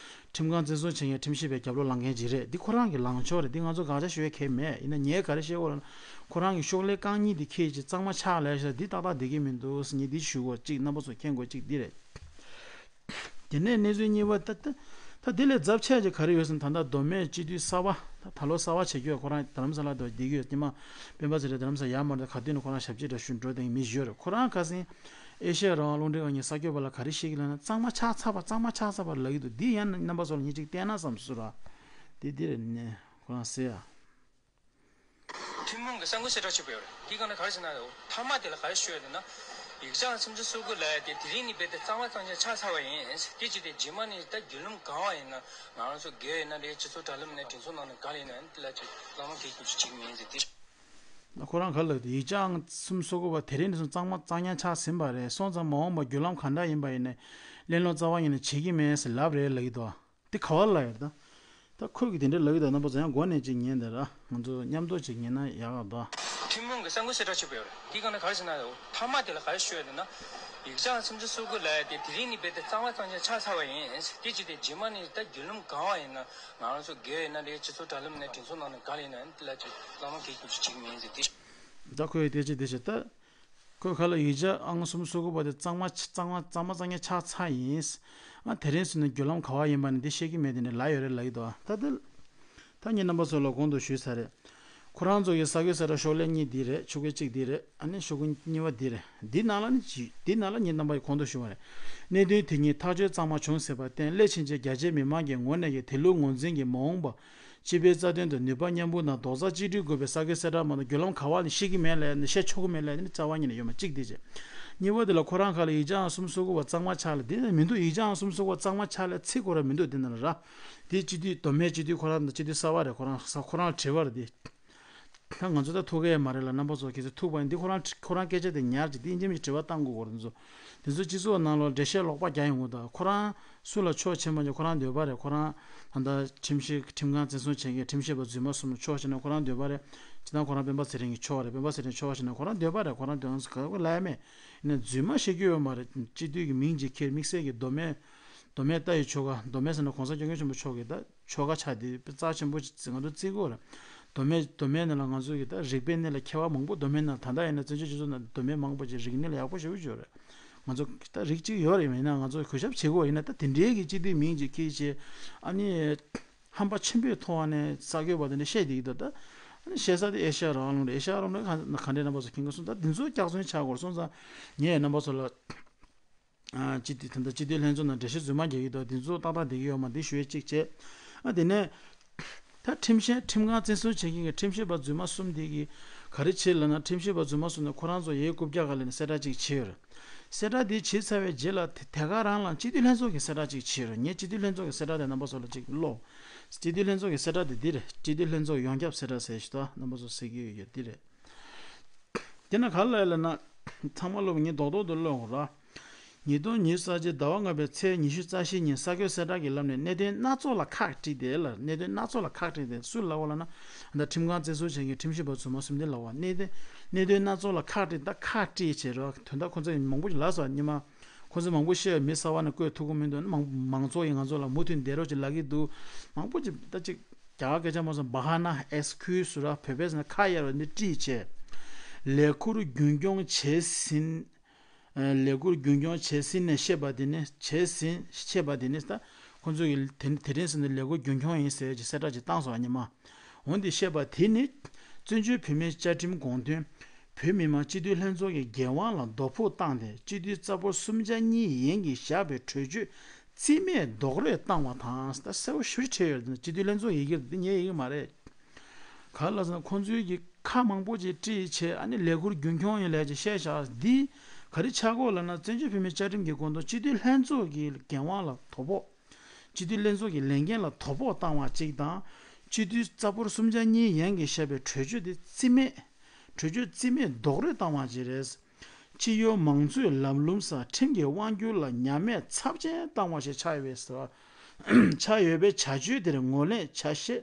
ཁྲིམས་ཁང་བཙན་བཟུང་བྱེད་མཁན་ཁྲིམས་ཞིབ་པའི་རྒྱབ་ལོགས་ལངས་མཁན་ཅིག་རེད། འདི་ཁོ་རང་གི་ལངས་ཕྱོགས་རེད། འདི་ང་ཚོ་དགག་བྱ་ཞུ་ཡ་གང་ཡང་མེད། ཡིན་ན་ངས་ག་རེ་བཤད་དགོས་ལབ་ན། ཁོ་རང་གི་ཤོག་ལྷེ་རྐང་གཉིས་འདི་ཁྱེད་ཀྱིས་གཙང་མ་ཆགས་ལབ་ཤག་འདི་ཏག་ཏག་བསྡད་ཀྱི་མི་འདུག་ཟེར། ངས་འདི་ཞུ་དགོས་གཅིག་རྣམ་པ་ཚོ་མཁྱེན་དགོས་གཅིག་འདི་རེད། དེ་ནས་གནས་ཚུལ་གཉིས་པ། ད་ད་ད་དེ་ལས་ཚབས་ཆེ་ཅིག་ག་རེ་ཡོད་ཟེར་ན། ད་ལྟ་མདོ་སྨད་སྤྱི་འཐུས་གསར་པ། ད་ད་ལོ་གསར་པ་བྱེད་རྒྱུ་ཁོ་རང་རྡ་རམ་ས་ལ་དུ་བསྡད་ཀྱི་ཡོད། སྐྱེས་མ་སྤེན་པ་ཚེ་རིང་རྡ་རམ་ས་ཡར་མར་དུ་ག་དུས་ནས་ཁོ་རང་ཞབས་ཕྱི་འདྲ་ཞུ་འགྲོ་བསྡད་མཁན་མི་ཞིག་ཡོད་རེད། ཁོ་རང་ཁ་སང་ཨེ་ཤེ་ཡ་རང་དབང་རླུང་འཕྲིན་ཁང་གི་གསར་འགོད་པ་ལ་ག་རེ་བཤད་ཀྱི་ལབ་ན། གཙང་མ་ཆགས་ཚར་བ། གཙང་མ་ཆགས་ཚར་བ་ལབ་ཀྱི་འདུག་འདི་ཡང་རྣམ་པ་ཚོ་ལ་ངས་ཅིག་བསྟན་ན་བསམ་སོང་ར། དེ་འདི་རེད་ནས་ཁོ་རང་ཟེར་ཡ། ཐུན་མོང་གི་གསར་འགོད་གསལ་བསྒྲགས་ཅིག་ཕུལ་ཡོད་རེད། དེའི་སྒང་ནས་ག་རེ་ཟེར་ན། མཐའ་མ་དེ་ལ་ག་རེ་ཞུ་ཡོད་ན། ཡིག་ཆ་སུམ་ཅུ་སོ་དགུ་ལབ་ཡ་དེ་དེ་རིང་ནས་རྦད་དེ་གཙང་མ་གཙང་རྐྱང་ཆགས་ཚར་བ་ཡིན། དེ་ཅི་སྟེ་རྗེས་མ་ནས་ད་བརྒྱུད་ལམ་གང་བ་ཡིན་ན། ང་རང་ཚོ་སྒེར་ཡིན་ན་རེད། སྤྱི་ཚོགས་དྲ་ལམ་ནས་གྲོས་ཚོགས་ནང་ནས་ག་ལ་ཡིན་ན་དེ་ལ་ཅིག་བླ་མ་གིས་སྐྱོན་བརྗོད་བྱེད་ཀྱི་མིན་ཟེར་དེ། ཁོ་རང་ག་ལ་དེ་ཡིག་ཆའང་སུམ་སོ་དགུ་པ་དེ་རིང་ནས་བཟུང་གཙང་མ་གཙང་རྐྱང་ཆགས་ཟིན་པ་རེད། སོང་ཙང་མ་འོངས་པ་བརྒྱུད་ལམ་གང་འདྲ་ཡིན་པ་ཡིན་ནའི་གླེང་སློང་རྩ་བ་ཉིད་ནས་བྱེད་ཀྱི་མེད་ཟེར་ལབ་རེད་ལབ་ཀྱི་འདུག་དེ་ག་བ་ལ་ཡོད་ད། ད་ཁོས་ཀྱི་དེ་འདྲ་ལབ་ཀྱི་འདུག་རྣམ་པ་ཚོ་ཡང་སྒོ་ནས་ཅིག་ཉན་དེ་ར། ང་ཚོ་མཉམ་དུ་ཅིག་ཉན་ན་ཡག་ག་འདུག་ཐུན་མོང་གི་གསར་འགོད་གསལ་བསྒྲགས་ཅིག་ཕུལ་ཡོད་རེད། དེའི་སྒང་ནས་ག་རེ་ཟེར་ན། མཐའ་མ་དེ་ལ་ག་རེ་ཞུ་ཡོད་ན། ཡིག་ཆ་སུམ་ཅུ་སོ་དགུ་ལབ་ཡ་དེ་དེ་རིང་ནས་རྦད་དེ་གཙང་མ་གཙང་རྐྱང་ཆགས་ཚར་བ་ཡིན། དེ་ཅི་སྟེ་རྗེས་མ་ནས་ད་བརྒྱུད་ལམ་གང་བ་ཡིན་ན། ང་རང་ཚོ་སྒེར་ཡིན་ན་རེད། སྤྱི་ཚོགས་དྲ་ལམ་ནས་གྲོས་ཚོགས་ནང་ནས་ག་ལ་ཡིན་ན་དེ་ལ་ཅིག་བླ་མ་གིས་སྐྱོན་བརྗོད་བྱེད་ཀྱི་མིན་ཟེར་དེ། ད་ཁོས་དེ་ཅི་དེ་ཅི་ད། ཁོས་ག་ལ་ཡིག་ཆ་ཨང་སུམ་སོ་དགུ་པ་དེ་གཙང་མ་གཙང་མ་གཙང་མ་གཙང་རྐྱང་ཆགས་ཚར་ཡིན། ཨ་དེ་རིང་སོང་ན་བརྒྱུད་ལམ་ག་བ་ཡིན་པ་ནི་འདི་ཤེས་ཀྱི་མེད། དེ་ནི་ལབ་ཡོད་རེད་ལབ་ཀྱི་འདུག་ད་དེ། ད་ངས་རྣམ་པ་ཚོ་ལ་གོང་དུ་ཞུས་ཚར་རེད། ཁོ་རང་ཚོ་གི་གསར་འགོད་གསལ་བསྒྲགས་ཤོག་ལྷེ་གཉིས་འདི་རེད། ཤོག་གུ་གཅིག་འདི་རེད། ཨ་ནི་ཤོག་གུ་གཉིས་པ་འདི་རེད། འདི་ནང་ལ་ནི་ཅི། འདི་ནང་ལ་ངས་རྣམ་པ་གོང་དུ་ཞུས་པ་རེད། གནད་དོན་དེ་ཉིད་ཐག་གཅོད་གཙང་མ་བྱུང་ཟིན་པར་བརྟེན། སླད་ཕྱིན་ཆད་རྒྱ་ཆེའི་མི་མང་གི་ངོས་ནས་ཀྱི་དེ་ལུགས་ངོས་འཛིན་གྱི་མ་འོངས་པ། སྤྱི་པའི་རྩ་དོན་དུ་ནུས་པ་མཉམ་སྤུངས་དང་རྡོག་རྩ་གཅིག་སྒྲིལ་དགོས་པའི་གསར་འགོད་གསལ་བསྒྲགས་མ་གཏོགས་བརྒྱུད་ལམ་ག་བ་ནས་ཤེས་ཀྱི་མེད་ལབ་ནས་བཤད་ཆོག་གི་མེད་ལབ་ནས་རྩ་བ་ཉིད་ནས་ཡོད་མ་གཅིག་དེ་བྱས། གཉིས་པ་དེ་ལ་ཁོ་རང་ཁ་ལ་ཡིག་ཆའང་སུམ་སོ་དགུ་པ་གཙང་མ་ཆགས་ལ་དེ་མི་འདུག་ཡིག་ཆའང་སུམ་སོ་དགུ་པ་གཙང་མ་ཆགས་ལ་ཚིག་གོ་ར་མི་འདུག་དེ་ནང་ལ་ར། དེ་སྤྱི་འཐུས་མདོ་སྨད་སྤྱི་འཐུས་ཁོ་རང་དང་སྤྱི་འཐུས་གསར་བ་རེད། ཁོ་རང་ཁོ་རང་བྲིས་པ་རེད་དེ། ད་ང་ཚོ་ད་ཐུག་གི་མ་རེད་ལ། རྣམ་པ་ཚོ་གལ་སྲིད་ཐུག་པ་ཡིན་འདི་ཁོ་རང་ཁོ་རང་སྐད་ཆ་དེ་ཉར་གྱི་དེ་ཨིན་ཇི་མི་དྲི་བ་བཏང་དགོས་གོ་རེད། ཚོ་དེ་ཚོ་སྤྱི་ཚོགས་ནང་ལ་འགྲེལ་བཤད་ལོག་པ་རྒྱག་ཡོང་གི་འདུག་ཁོ་རང་སུ་ལ་ཕྱོགས་ཕྱིན་པ་ཡིན་ཁོ་རང་འདོད་པ་རེད། ཁོ་རང་ད་ལྟ་ཁྲིམས་ཞིབ་ཁྲིམས་ཁང་བཙན་བཟུང་བྱེད་མཁན་ཁྲིམས་ཞིབ་པ་རྫུན་མ་གསུམ་ལ་ཕྱོགས་ཕྱིན་ན་ཁོ་རང་འདོད་པ་རེད། སྤྱིར་བཏང་ཁོ་རང་སྤེན་པ་ཚེ་རིང་གི་ཕྱོགས་རེད། སྤེན་པ་ཚེ་རིང་ཕྱོགས་ཕྱིན་ན་ཁོ་རང་འདོད་པ་རེད། ཁོ་རང་འདོད་ན་ག་ག་ལ་ཡ་མེད། ཡིན་ན་རྫུན་མ་བཤད་རྒྱུ་ཡོད་མ་རེད། སྤྱི་འཐུས་ཀྱི་མིང་ཅིག་ཁྱེར་དམིགས་བསལ་གྱི་མདོ་སྨད་མདོ་སྨད་རྟ་ཡི་ཆོལ་ཁ། མདོ་སྨད་ཟེར་ན་༸གོང་ས་༸སྐྱབས་མགོན་ཆེན་པོ་མཆོག་གི་ད་ཆོལ་ཁ་ཆགས་དེ་རྩ་ཆེན་པོ་ཅིག་ང་ཚོ་བརྩི་གི་ཡོད་རེད། མདོ་སྨད་མདོ་སྨད་ནང་ལ་ང་ཚོ་གི་ད་རིག་པའི་གནས་ལ་མཁས་པ་མང་པོ་མདོ་སྨད་ནང་ད་ལྟ་ཡིན་ན་བཙན་བྱོལ་སྤྱི་ཚོགས་ནང་མདོ་སྨད་མང་པོ་ཅིག་རིག་གནས་ལ་ཡག་པོ་ཞེ་པོ་ཅིག་ཡོད་རེད། ང་ཚོ་ད་རིགས་གཅིག་ཡོད་རེད། ཡིན་ན་ང་ཚོ་གུས་ཞབས་བྱེད་དགོས་ཡིན་ན་ད་དེ་འདྲའི་གི་སྤྱི་འཐུས་མིང་ཅིག་ཁྱེར་བྱས་ཨ་ནི་ཧམ་པ་ཆེན་པོའི་ཐོག་ནས་གསར་འགོད་པ་དེ་འདྲ་བཤད་བསྡད་ཀྱི་འདུག་ད་ཨ་ནི་བཤད་ས་དེ་ཨེ་ཤ་ཡ་རང་དབང་རླུང་འཕྲིན། ཨེ་ཤ་ཡ་རང་དབང་རླུང་འཕྲིན་ག་འདྲ་རྣམ་པ་ཚོ་མཁྱེན་གྱི་སོང་། ད་འདི་ཚོ་སྐྱག་རྫུན་ཆགས་དགོས་སོང་ཙང་ངས་རྣམ་པ་ཚོ་ལ། ཨ་སྤྱི་འཐུས་ད་ལྟ་སྤྱི་འཐུས་ལྷན་ཚོགས་ནང་འགྲེལ་བཤད་རྫུན་མ་རྒྱག་གི་འདུག་འདི་ཚོ་ཏག་ཏག་བསྡད་ཀྱི་ཡོད་མ་འདི་ཞུ་ཡས་གཅིག་བྱས། ཨ་དེ་ནས་ད་ཁྲིམས་ཞན་ཁྲིམས་ཁང་བཙན་བཟུང་བྱེད་མཁན་གྱི་ཁྲིམས་ཞིབ་པ་རྫུན་མ་གསུམ་འདི་གིས་ག་རེ་བྱེད་ལབ་ན། ཁྲིམས་ཞིབ་པ་རྫུན་མ་གསུམ་ནི་ཁོ་རང་ཚོ་ཡའི་རྐུབ་བཀྱག་སྒང་ལ་ནས་གསལ་བསྒྲགས་གཅིག་བྱས་ཡོད་རེད། གསལ་བསྒྲགས་འདི་བྱས་ཚར་བའི་རྗེས་ལ་དེ་དེ་ག་རང་ལ་སྤྱི་འཐུས་ལྷན་ཚོགས་ཀྱི་གསལ་བསྒྲགས་གཅིག་བྱས་ཡོད་རེད། ངས་སྤྱི་འཐུས་ལྷན་ཚོགས་ཀྱི་གསལ་བསྒྲགས་དེ་རྣམ་པ་ཚོ་ལ་གཅིག་ཀློག་སྤྱི་འཐུས་ལྷན་ཚོགས་ཀྱི་གསལ་བསྒྲགས་དེ་འདི་རེད། སྤྱི་འཐུས་ལྷན་ཚོགས་ཡོངས་ཁྱབ་གསལ་བསྒྲགས་ཟེར་ཞིག་ད་རྣམ་པ་ཚོ་གཟིགས་ཀྱི་ཡོད་འདི་རེད། དེ་ན་ག་ལ་ལབ་ན། ཚང་མ་ལོག་ངས་རྡོག་རྡོག་ཏུ་ཀློག་ར། ཉིས་སྟོང་ཉི་ཤུ་རྩ་གཅིག་ཟླ་བ་ལྔ་པའི་ཚེས་ཉི་ཤུ་རྩ་བཞི་ཉིན་གསར་འགོད་གསལ་བསྒྲགས་ཀྱི་ལམ་ནས་གནད་དོན་སྣ་ཚོགས་ལ་ཁག་དཀྲིས་ཏེ་ལ། གནད་དོན་སྣ་ཚོགས་ལ་ཁག་དཀྲིས་ཏེ་སུ་ལབ་པ་ལབ་ན། ད་ཁྲིམས་ཁང་བཙན་བཟུང་བྱེད་མཁན་ཁྲིམས་ཞིབ་པ་རྫུན་མ་གསུམ་དེ་ལབ་པ། གནད་དོན་གནད་དོན་སྣ་ཚོགས་ལ་ཁག་དཀྲིས། ད་ཁག་དཀྲིས་བྱས་རོགས། དོན་དག་ཁོ་ཚོ་མང་པོ་ཞིག་ལབ་སོང་། ཉི་མ་ཁོ་ཚོ་མང་པོ་བཤད། མི་གསར་པ་ནས་བསྐོས་ཐུབ་ཀྱི་མི་འདུག། མང་མང་ཚོགས་ཀྱིས་ང་ཚོ་ལ་མུ་མཐུད་བསྡད་རོགས་ཅིག་ལབ་ཀྱི་འདུག། མང་པོ་ཅིག་ད་ཅིག་རྒྱ་གར་སྐད་ཆ་མ་སོང་། བ་ཧ་ན་ཨེག་སི་ཀིའུ་སི་ར། བོད་པས་ཟེར་ན་ཁ་གཡར་བ་འདི་དཀྲིས་བྱས། ལས་ཁུར་རྒྱུན་སྐྱོང་བྱས་ཟིན། ལས་ཁུར་རྒྱུན་སྐྱོང་བྱས་ཟིན་ནས་བཤད་པ་དེ་ནི། བྱས་ཟིན་བཤད་པ་དེ་ནི། ད་ཁོང་ཚོ་གིས་དེ་དེ་རིང་ཟིན་ནས་ལས་ཁུར་རྒྱུན་འཁྱོངས་ཡིན་ཟེར་གྱི་གསལ་བསྒྲགས་ཅིག་བཏང་སོང་། ཉི་མ་འོན་ཏེ་བཤད་པ་དེ་ནི། བཙན་བྱོལ་བོད་མིའི་བཅའ་ཁྲིམས་དགོངས་དོན། བོད་མི་མང་སྤྱི་འཐུས་ལྷན་ཚོགས་ཀྱི་འགན་དབང་ལ་དོ་ཕོག་བཏང་སྟེ། སྤྱི་འཐུས་རྩ་འབོར་གསུམ་ཆ་གཉིས་ཡན་གྱིས་བཞག་པའི་གྲོས་ཆོད་རྩིས་མེད་རྡོག་རོལ་བཏང་བ་དང་། ད་གསལ་པོ་ཞེ་པོ་ཅིག་བྲིས་ཡོད་རེད། སྤྱི་འཐུས་ལྷན་ཚོགས་ཡི་གེ་རེད། འདི་ངའི་ཡི་གེ་མ་རེད། ག་རེ་ལབ་ཟེར་ན། ཁོང་ཚོའི་གི་ཁ་མང་པོ་ཅིག་དཀྲིས་བྱས། ཨ་ནི་ལས་ཁུར་རྒྱུན་འཁྱོངས་ཡིན་ལབ་ཅིག་བཤད་བཞག། འདི་ག་རེ་ཆགས་ཀྱི་ཡོད་ལབ་ན། བཙན་བྱོལ་བོད་མིའི་བཅའ་ཁྲིམས་ཀྱི་དགོངས་དོན། སྤྱི་འཐུས་ལྷན་ཚོགས་ཀྱི་འགན་དབང་ལ་དོ་ཕོག། སྤྱི་འཐུས་ལྷན་ཚོགས་ཀྱི་ལས་འགན་ལ་དོ་ཕོག་བཏང་བ་གཅིག་དང་། སྤྱི་འཐུས་རྩ་འབོར་གསུམ་ཆ་གཉིས་ཡན་གྱིས་བཞག་པའི་གྲོས་ཆོད་དེ་རྩིས་མེད། གྲོས་ཆོད་རྩིས་མེད་རྡོག་རོལ་བཏང་བ་ཅིག་རེད། སྤྱི་ཡོངས་མང་གཙོའི་ལམ་ལུགས་སམ་ཁྲིམས་ཀྱི་དབང་སྒྱུར་ལ་ཉམས་དམས་ཚབས་ཆེན་བཏང་བ་ཞིག་ཆགས་ཡོད་པས་ཟེར་བ། ཆགས་ཡོད་པས། བྱ་སྤྱོད་དེར་ངོས་ལེན་བྱ་ཤེས་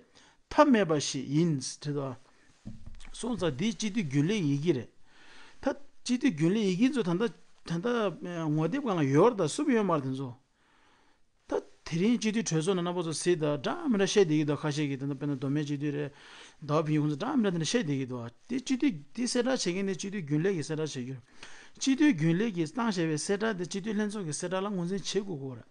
ཐབས་མེད་པ་ཞིག་ཡིན་ཟེར་བ། སོང་ཙང་འདི་སྤྱི་འཐུས་རྒྱུན་ལས་ཡི་གེ་རེད། ད་སྤྱི་འཐུས་རྒྱུན་ལས་ཡི་གེ་ཚོ་ད་ལྟ་ད་ལྟ་ངོ་དེབ་སྒང་ལ་ཡོད་རེད། ད་བསུབས་ཡོད་མ་རེད་དེ་ཚོ། ད་དེ་རིང་སྤྱི་འཐུས་གྲོས་ཚོགས་ནང་རྣམ་པ་ཚོ་གཟིགས་དང་། འདྲ་མི་འདྲ་བཤད་བསྡད་ཀྱི་འདུག། ཁ་ཤས་ཀྱིས་ད་ལྟ་དཔེར་ན་མདོ་སྨད་སྤྱི་འཐུས་རེད། ཟླ་བ་ཕུན་ཁོང་ཚོ་འདྲ་མི་འདྲ་དེ་འདྲ་བཤད་བསྡད་ཀྱི་འདུག། དེ་སྤྱི་འཐུས་དེ་གསལ་བསྒྲགས་བྱེད་མཁན་དེ་སྤྱི་འཐུས་རྒྱུན་ལས་ཀྱིས་གསལ་བསྒྲགས་བྱེད་རྒྱུ། སྤྱི་འཐུས་རྒྱུན་ལས་ཀྱིས་བཏང་བཞག་པའི་གསལ་བསྒྲགས་དེ་སྤྱི་འཐུས་ལྷན་ཚོགས་ཀྱི་གསལ་བསྒྲགས་ལ་ངོས་འཛིན་བྱེད་དགོས་ཀྱི་རེད།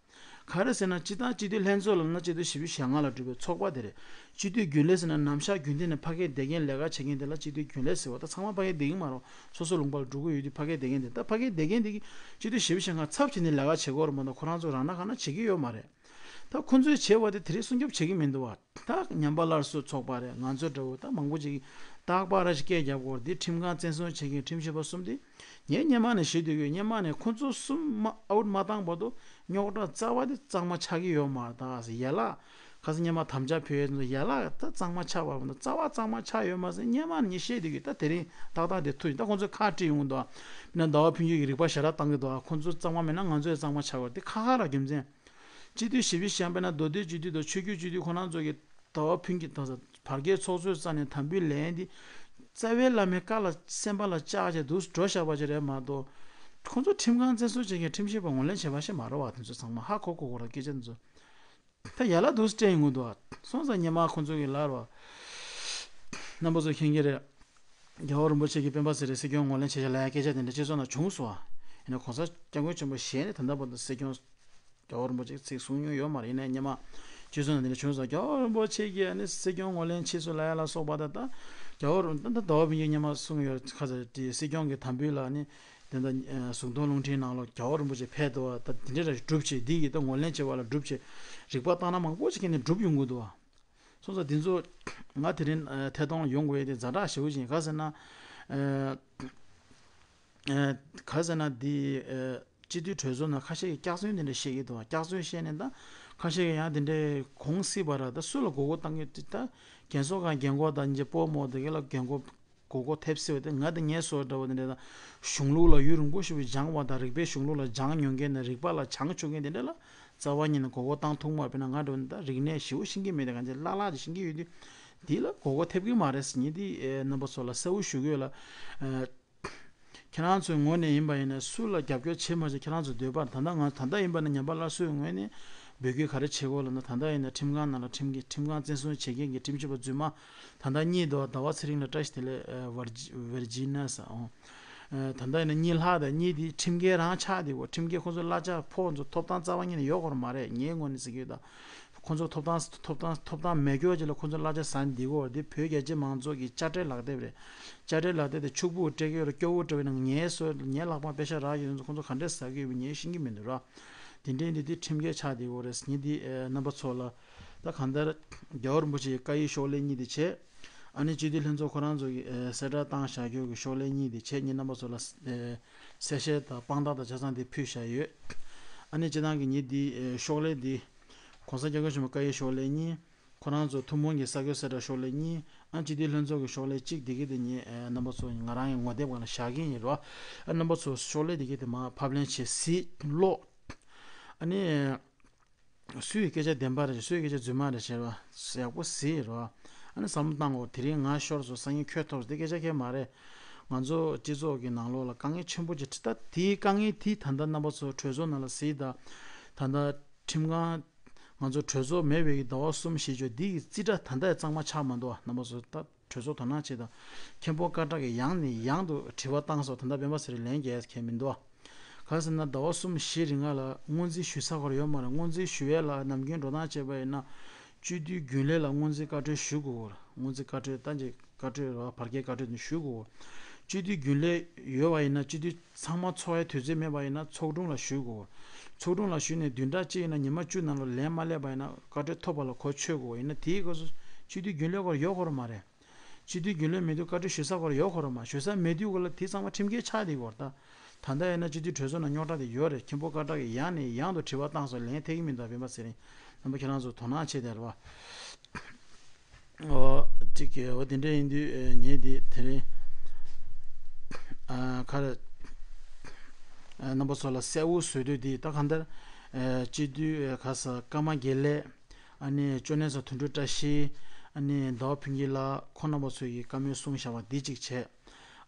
ག་རེ་ཟེར་ན། སྤྱི་བཏང་སྤྱི་འཐུས་ལྷན་ཚོགས་ལབ་ན་སྤྱི་འཐུས་བཞི་བཅུ་ཞེ་ལྔ་ལ་གྲུབ་པའི་ཚོགས་པ་དེ་རེད། སྤྱི་འཐུས་རྒྱུན་ལས་ཟེར་ན་ནམ་ཞག་རྒྱུན་ལྡན་ནས་ཕ་གིར་བསྡད་མཁན་ལས་ཀ་བྱེད་མཁན་དེ་ལ་སྤྱི་འཐུས་རྒྱུན་ལས་ཟེར་བ། ད་ཚང་མ་ཕ་གིར་བསྡད་ཀྱི་མ་རེད། སོ་སོ་ལུང་པ་ལ་འགྲོ་གི་ཡོད་དུས་ཕ་གིར་བསྡད་མཁན་དེ། ད་ཕ་གིར་བསྡད་མཁན་དེ་གིས་སྤྱི་འཐུས་བཞི་བཅུ་ཞེ་ལྔ་ཚབ་བྱས་ནས་ལས་ཀ་བྱེད་ཀྱི་ཡོད་རེད་མ་གཏོགས། ཁོ་རང་ཚོ་རང་ན་གང་ན་བྱེད་ཀྱི་ཡོད་མ་རེད། ད་ཁོ་ཚོས་བྱས་པ་དེ་དེ་རིང་སྲུང་སྐྱོབ་བྱེད་ཀྱི་མི་འདུག་བ། ད་ཉམས་པ་སླར་གསོའི་ཚོགས་པ་རེད། ང་ཚོ་འདྲ་བོ་ད་མང་པོ་ཅིག་རྟག་པར་ར་ཞིག་སྐད་རྒྱབ་ཀྱི་ཡོད་རེད། འདི་ཁྲིམས་ཁང་བཙན་བཟུང་བྱེད་མཁན་ཁྲིམས་ཞིབ་པ་གསུམ་དེ། ངས་སྔོན་མ་ནས་ཞུ་བསྡད་ཀྱི་ཡོད། སྔོན་མ་ནས་ཁོ་ཚོ་གསུམ་མ་ཨའུཊ་མ་བཏང་བར་དུ་རྙོག་དྲ་རྩ་བ་དེ་གཙང་མ་ཆགས་ཀྱི་ཡོད་མ་རེད། ད་ཡན་ལག་ཁ་སང་སྔོན་མ་དམ་བཅའ་ཕུལ་ཡས་ཚོ་ཡན་ལག་ད་གཙང་མ་ཆགས་པ་མ་གཏོགས། རྩ་བ་གཙང་མ་ཆགས་ཡོད་མ་རེད་ཟེར་སྔོན་མ་ནས་ངས་བཤད་བསྡད་ཀྱི་ཡོད། ད་དེ་རིང་ཏག་ཏག་དེ་ཐུག་ཡིན། ད་ཁོ་ཚོས་ཁག་དཀྲིས་ཡོང་གི་འདུག། མིན་ན་ཟླ་བ་ཕུན་སྐྱིད་ཀྱིས་རིག་པ་ཞེ་དྲག་བཏང་གི་འདུག། ཁོ་ཚོ་གཙང་མ་མིན་ན་ང་ཚོས་གཙང་མ་ཆགས་པ་རེད། དེ་ཁག་ཁག་ར་རྒྱུ་མཚན། སྤྱི་འཐུས་བཞི་བཅུ་ཞེ་ལྔ་པས་ན། མདོ་སྟོད་སྤྱི་འཐུས་དང་ཆོས་བརྒྱུད་སྤྱི་འཐུས་ཁོ་རང་ཚོ་གིས་ཟླ་བ་ཕུན་སྐྱིད་དང་བར་བརྒལ་ཚོགས་གཙོས་རྩ་ནས་དམ་འབུལ་ལེན་འདི་རྩ་བའི་བླ་མའི་བཀའ་ལ་སེམས་པ་ལ་བཅགས་བྱས་འདུག་འགྲོ་བཞག་པ་ཅིག་རེད་མ་གཏོགས། ཁོང་ཚོ་ཁྲིམས་ཁང་བཙན་བཟུང་བྱེད་མཁན་ཁྲིམས་ཞིབ་པ་ངོས་ལེན་བྱས་པ་ཞིག་མ་རེད་བ། དེ་ཚོ་ཚང་མ་ཧ་གོ་གོ་གོ་ར་སྐད་ཆ་འདི་ཚོ། ད་ཡན་ལག་འདུག་སེ་སྤྲད་ཡོང་གི་འདུག་བ། སོང་ཙང་སྔོན་མ་ཁོང་ཚོ་གིས་ལབ་རེད་བ། རྣམ་པ་ཚོ་མཁྱེན་གྱི་རེད། རྒྱལ་བ་རིན་པོ་ཆེ་གིས་སྤེན་པ་ཚེ་རིང་སྲིད་སྐྱོང་ངོས་ལེན་བྱེད་བཞག་ལབ་ཡ་སྐད་ཆ་དེ་འདྲ་སྤྱི་ཚོགས་ནང་བྱུང་སོང་བ། ཡིན་ན་གོང་ས་སྐྱབས་མགོན་ཆེན་པོ་ཞལ་ནས་ད་ལྟ་བར་དུ་སྲིད་སྐྱོང་རྒྱལ་བ་རིན་པོ་ཆེས་ཚིག་གསུངས་མྱོང་ཡོད་མ་རེད། ཡིན་ནའི་སྔོན་མ་སྤྱི་ཚོགས་ནང་དེ་འདྲ་བྱུང་སོང་། རྒྱལ་བ་རིན་པོ་ཆེ་གིས་ཨ་ནི་སྲིད་སྐྱོང་ངོས་ལེན་བྱེད་སོང་ལབ་ཡ་ལ་སོགས་པ་དང་། ད་རྒྱལ་བ་རིན་ད་ད་ཟླ་བ་ཕུན་སྐྱིད་སྔོན་མ་གསུངས་ཡོད། ཁ་ཚ་དེ་སྲིད་སྐྱོང་གི་དམ་འབུལ་ལ་ནི་དེ་འདྲ་གཟུགས་མཐོང་རླུང་འཕྲིན་ནང་ལོགས་རྒྱལ་བ་རིན་པོ་ཆེ་ཕེབས་འདུག་བ། ད་དེ་འདྲ་ར་སྒྲུབ་བྱེད་འདི་གི་ད་ངོས་ལེན་བྱེད་པ་ལ་སྒྲུབ་བྱེད་རིག་པ་བཏང་ན་མང་པོ་ཞིག་གིས་ནི་སྒྲུབ་ཡོང་གི་འདུག་བ། སོང་ཙང་འདི་ཚོ་ང་དེ་རིང་ཨ་ཐད་གཏོང་ཡོང་དགོས་ཡས་དེ་ཛ་དྲག་ཞེ་པོ་ཅིག་ཡིན། ག་ཟེར་ན། ཨ་ཨ་ག་ཟེར་ན་འདི་ཨ་སྤྱི་འཐུས་གྲོས་ཚོགས་ནང་ཁ་ཤས་ཀྱིས་སྐྱག་རྫུན་དེ་འདྲ་བཤད་ཀྱི་འདུག། སྐྱག་རྫུན་བཤད་ནས་ད་ཁ་ཤས་ཀྱིས་ཡང་དེ་འདྲའི་གོང་སྲིད་པ་ར་ད་སུ་ལ་མགོ་སྐོར་བཏང་གི་འདུག། ད་རྒན་ཚོགས་ཁང་རྒན་འཁོགས་དང་ཉེ་སྤོ་རྨོ་དེ་ག་ལ་རྒན་འཁོགས་མགོ་སྐོར་ཐེབས་སྲིད་པ་དེ། ང་དང་ངའི་སྲོག་འདྲ་བོ་དེ་འདྲ་དང་། གཞུང་ལུགས་ལ་ཡུན་རིང་པོ་ཞིག་སྦྱངས་པ་དང་། རིག་པའི་གཞུང་ལུགས་ལ་སྦྱངས་མྱོང་མཁན་དང་། རིག་པ་ལ་སྦྱངས་བཅུག་མཁན་དེ་འདྲ་ལ་རྩ་བ་ཉིད་ནས་མགོ་སྐོར་བཏང་ཐུབ་མ་རེད། དཔེར་ན་ང་འདྲ་བོ་ནི་ད་རིག་གནས་ཞེ་པོ་ཤེས་ཀྱི་མེད་དེ། གང་ཅི་ལྷག་ལྷག་ཅིག་ཤེས་ཀྱི་ཡོད་དུས་འདི་ལ་མགོ་སྐོར་ཐེབས་ཀྱི་མ་རེད་ཟེར། ངས་འདི་ཨེ་རྣམ་པ་ཚོ་ལ་གསལ་པོ་ཞུ་གི་ཡོད་ལ། ཨེ་ཁྱེད་རང་ཚོའི་ངོས་ནས་ཡིན་པ་ཡིན་ན་སུ་ལ་རྒྱབ་སྐྱོར་བྱེད་མ་བྱེད་ཁྱེད་རང་ཚོ་འདོད་པ། ད་ལྟ་ང་ད་ལྟ་ཡིན་པ་ན་ཉམས་པ་སླར་གསོའི་ངོས་ནས་འབོད་སྐུལ་ག་རེ་བྱེད་དགོས་ལབ་ན། ད་ལྟ་ཡིན་ན་ཁྲིམས་ཁང་ནང་ལ་ཁྲིམས་ཀྱི་ཁྲིམས་ཁང་བཙན་བཟུང་བྱེད་མཁན་གྱི་ཁྲིམས་ཞིབ་པ་རྫུན་མ་ད་ལྟ་གཉིས་འདུག། ཟླ་བ་ཚེ་རིང་ལ་བཀྲ་ཤིས་བདེ་ལེགས་ཨ་ཝར་ཇི་ཝར་ཇི་ན་ས་ཨོ། ཨ་ད་ལྟ་ཡིན་ན་གཉིས་ལྷག་དང་གཉིས་དེ་ཁྲིམས་འགལ་རང་ཆགས་བསྡད་ཡོད། ཁྲིམས་འགལ། ཁོང་ཚོ་གླ་ཆ་ཕོགས་ཚོ་ཐོབ་ཐང་རྩ་བ་ཉིད་ནས་ཡོད་དགོས་མ་རེད། ངའི་ངོས་ནས་ཟེར་གྱི་ཡོད། ད་ཁོང་ཚོ་ཐོབ་ཐང་ཐོབ་ཐང་ཐོབ་ཐང་མེད་སྐྱོ་ཅིག་ལ་ཁོང་ཚོ་གླ་ཆ་ཟ་ནས་བསྡད་ཡོད་རེད། དེ་བོད་རྒྱ་ཆེ་མང་ཚོགས་ཀྱི་དཔྱ་ཁྲལ་ལག་དེབ་རེད། དཔྱ་ཁྲལ་ལག་དེབ་དེ་ཕྱུག་པོ་སྤྲད་ཀྱི་ཡོད་རེད། སྐྱོ་བོ་སྤྲད་པ་ཡིན་ན་ངའི་སོ་ངའི་ལག་པ་པེ་ཤ་རག་ཡོད་ཚོ་ཁོང་ཚོ་ག་འདྲས་ཟ་གི་ཡོད་པ་ངས་ཤེས་ཀྱི་མི་འདུག་ར། དེ་འདྲའི་འདི་དེ་ཁྲིམས་འགལ་ཆགས་བསྡད་ཡོད་རེད། ངས་འདི་ཨེ་རྣམ་པ་ཚོ་ལ་ད་གང་ལྟར་རྒྱལ་བ་རིན་པོ་ཆེའི་བཀའ་ཡིག་ཤོག་ལྷེ་གཉིས་དེ་བྱས། ཨ་ནི་སྤྱི་འཐུས་ལྷན་ཚོགས་ཁོ་རང་ཚོ་གིས་ཨེ་གསལ་བསྒྲགས་བཏང་བཞག་རྒྱུ་གི་ཤོག་ལྷེ་གཉིས་དེ་བྱས། ངས་རྣམ་པ་ཚོ་ལ་ཨེ་གསལ་བཤད་དང་དཔང་རྟགས་དང་ཆ་ཚང་དེ་ཕུལ་བཞག་ཡོད། ཨ་ནི་སྤྱིར་བཏང་གི་ངས་འདི་ཨེ་ཤོག་ལྷེ་འདི་གོང་ས་སྐྱབས་མགོན་ཆེན་པོའི་བཀའ་ཡིག་ཤོག་ལྷེ་གཉིས། ཁོ་རང་ཚོ་ཐུན་མོང་གི་ས་ཁུལ་གསལ་བསྒྲགས་ཤོག་ལྷེ་གཉིས། ཨ་སྤྱི་འཐུས་ལྷན་ཚོགས་ཀྱི་ཤོག་ལྷེ་གཅིག་དེ་གི་དེ་ཉིད་ཨ་རྣམ་པ་ཚོ་ང་རང་གི་ངོ་དེབ་སྒང་ལ་བཞག་གིན་ཡིན་རོ། ཨ་རྣམ་པ་ཚོ་ཤོག་ལྷེ་དེ་གི་དེ་མར་ཕབ་ལེན་བྱེད་གཟིགས་ཀློག་ཨ་ནི། སུའི་སྐད་ཆ་བདེན་པ་རེད། སུའི་སྐད་ཆ་རྫུན་མ་རེད་ཟེར་བ་ཡག་པོ་གཟིགས་རོགས། ཨ་ནི་བསམ་བློ་བཏང་གོ། དེ་རིང་ང་ཤོར་སོང་། སང་ཉིན་ཁྱོད་ཐོབ་སོང་། དེ་སྐད་ཆ་གང་ཡང་མ་རེད། ང་ཚོ་སྤྱི་ཚོགས་ཀྱི་ནང་ལོགས་ལ་དཀའ་ངལ་ཆེན་པོ་ཅིག་འཕྲད། ད་དེའི་དཀའ་ངལ་དེ་ད་ལྟ་རྣམ་པ་ཚོ་གྲོས་ཚོགས་ནང་ལ་གཟིགས་དང་། ད་ལྟ་ཁྲིམས་ཁང་། ང་ཚོ་གྲོས་ཚོགས་མེད་པའི་ཟླ་བ་གསུམ་བཞི་ཅིག་འདི་གི་རྩིས་ཁྲ་ད་ལྟ་གཙང་མ་ཆགས་མ་འདུག་རྣམ་པ་ཚོ་ད། གྲོས་ཚོགས་དོ་སྣང་བྱེད་དང་། མཁན་པོ་ཀ་ཏྲ་གིས་ཡང་ནས་ཡང་དུ་དྲི་བ་བཏང་སོང་། ད་ལྟ་སྤེན་པ་ཚེ་རིང་ལན་རྒྱག་མཁན་མི་འདུག་གང་ཟེར་ན་ཟླ་བ་གསུམ་བཞིའི་རིང་ལ་སྔོན་རྩིས་ཞུ་ས་ཁོ་རང་ཡོད་མ་རེད། སྔོན་རྩིས་ཞུ་ཡས་ལ་ནམ་རྒྱུན་འགྲོ་སྟངས་བྱས་པ་ཡིན་ན། སྤྱི་འཐུས་རྒྱུན་ལས་ལ་སྔོན་རྩིས་བཀའ་འཁྲོལ་ཞུ་དགོས། སྔོན་རྩིས་བཀའ་འཁྲོལ་ད་ཅིག་བཀའ་འཁྲོལ་ར་བར་བརྒལ་བཀའ་འཁྲོལ་དེ་ཞུ་དགོས། སྤྱི་འཐུས་རྒྱུན་ལས་ཡོད་པ་ཡིན་ན། སྤྱི་འཐུས་ཚང་མ་ཚོགས་ཡས་དུས་ཚོད་མེད་པ་ཡིན་ན་ཚོགས་དྲུང་ལ་ཞུ་དགོས། ཚོགས་དྲུང་ལ་ཞུས་ནས་བདུན་ཕྲག་གཅིག་ཡིན་ན་ཉི་མ་བཅུ་ནང་ལ་ལན་མ་སླེབས་པ་ཡིན་ན་བཀའ་འཁྲོལ་ཐོབ་པ་ལ་གོ་ཆོད་དགོས། ཡིན་ན་དེའི་སྐབས་སུ་སྤྱི་འཐུས་རྒྱུན་ལས་སྐོར་ཡོད་ཁོ་རང་མ་རེད། སྤྱི་འཐུས་རྒྱུན་ལས་མེད་དུས་བཀའ་འཁྲོལ་ཞུ་ས་སྐོར་ཡོད་ཁོ་རང་མ། ཞུ་ས་མེད་དུས་སྐོར་ལ་དེ་ཚང་མ་ཁྲིམས་འགལ་ཆགས་བསྡད་ཡོད་རེད་ད། ད་ལྟ་ཡིན་ན་སྤྱི་འཐུས་གྲོས་ཚོགས་ནང་རྙོག་དྲ་དེ་ཡོད་རེད། མཁན་པོ་ཀ་ཏྲ་གིས་ཡང་ནས་ཡང་དུ་དྲི་བ་བཏང་སོང་། ལན་ཐེབས་ཀྱི་མི་འདུག་སྤེན་པ་ཚེ་རིང་། རྣམ་པ་ཁྱེད་རང་ཚོ་དོ་སྣང་བྱེད་དེ་རེད་བ། ཨོ། ཅིག་གི་འོ་དེ་འདྲ་ཡིན་དུས་ཨེ་ངས་དེ་དེ་རིང་ཨ་ག་རེ་ཨ་རྣམ་པ་ཚོ་ལ་གསལ་བོ་བཟོ་འདོད་དེ། ད་གང་ལྟར་ཨེ་སྤྱི་འཐུས་ཨེ་ག་ས་ཀརྨ་དགེ་ལེགས། ཨ་ནི་ཅོ་ནེ་ཚ་དོན་གྲུབ་བཀྲ་ཤིས། ཨ་ནི་ཟླ་བ་ཕུན་སྐྱིད་ལགས། ཁོང་རྣམ་པ་ཚོ་ཡིས་བཀའ་མོལ་གསུངས་བཞག་པ་འདི་གཅིག་བྱས།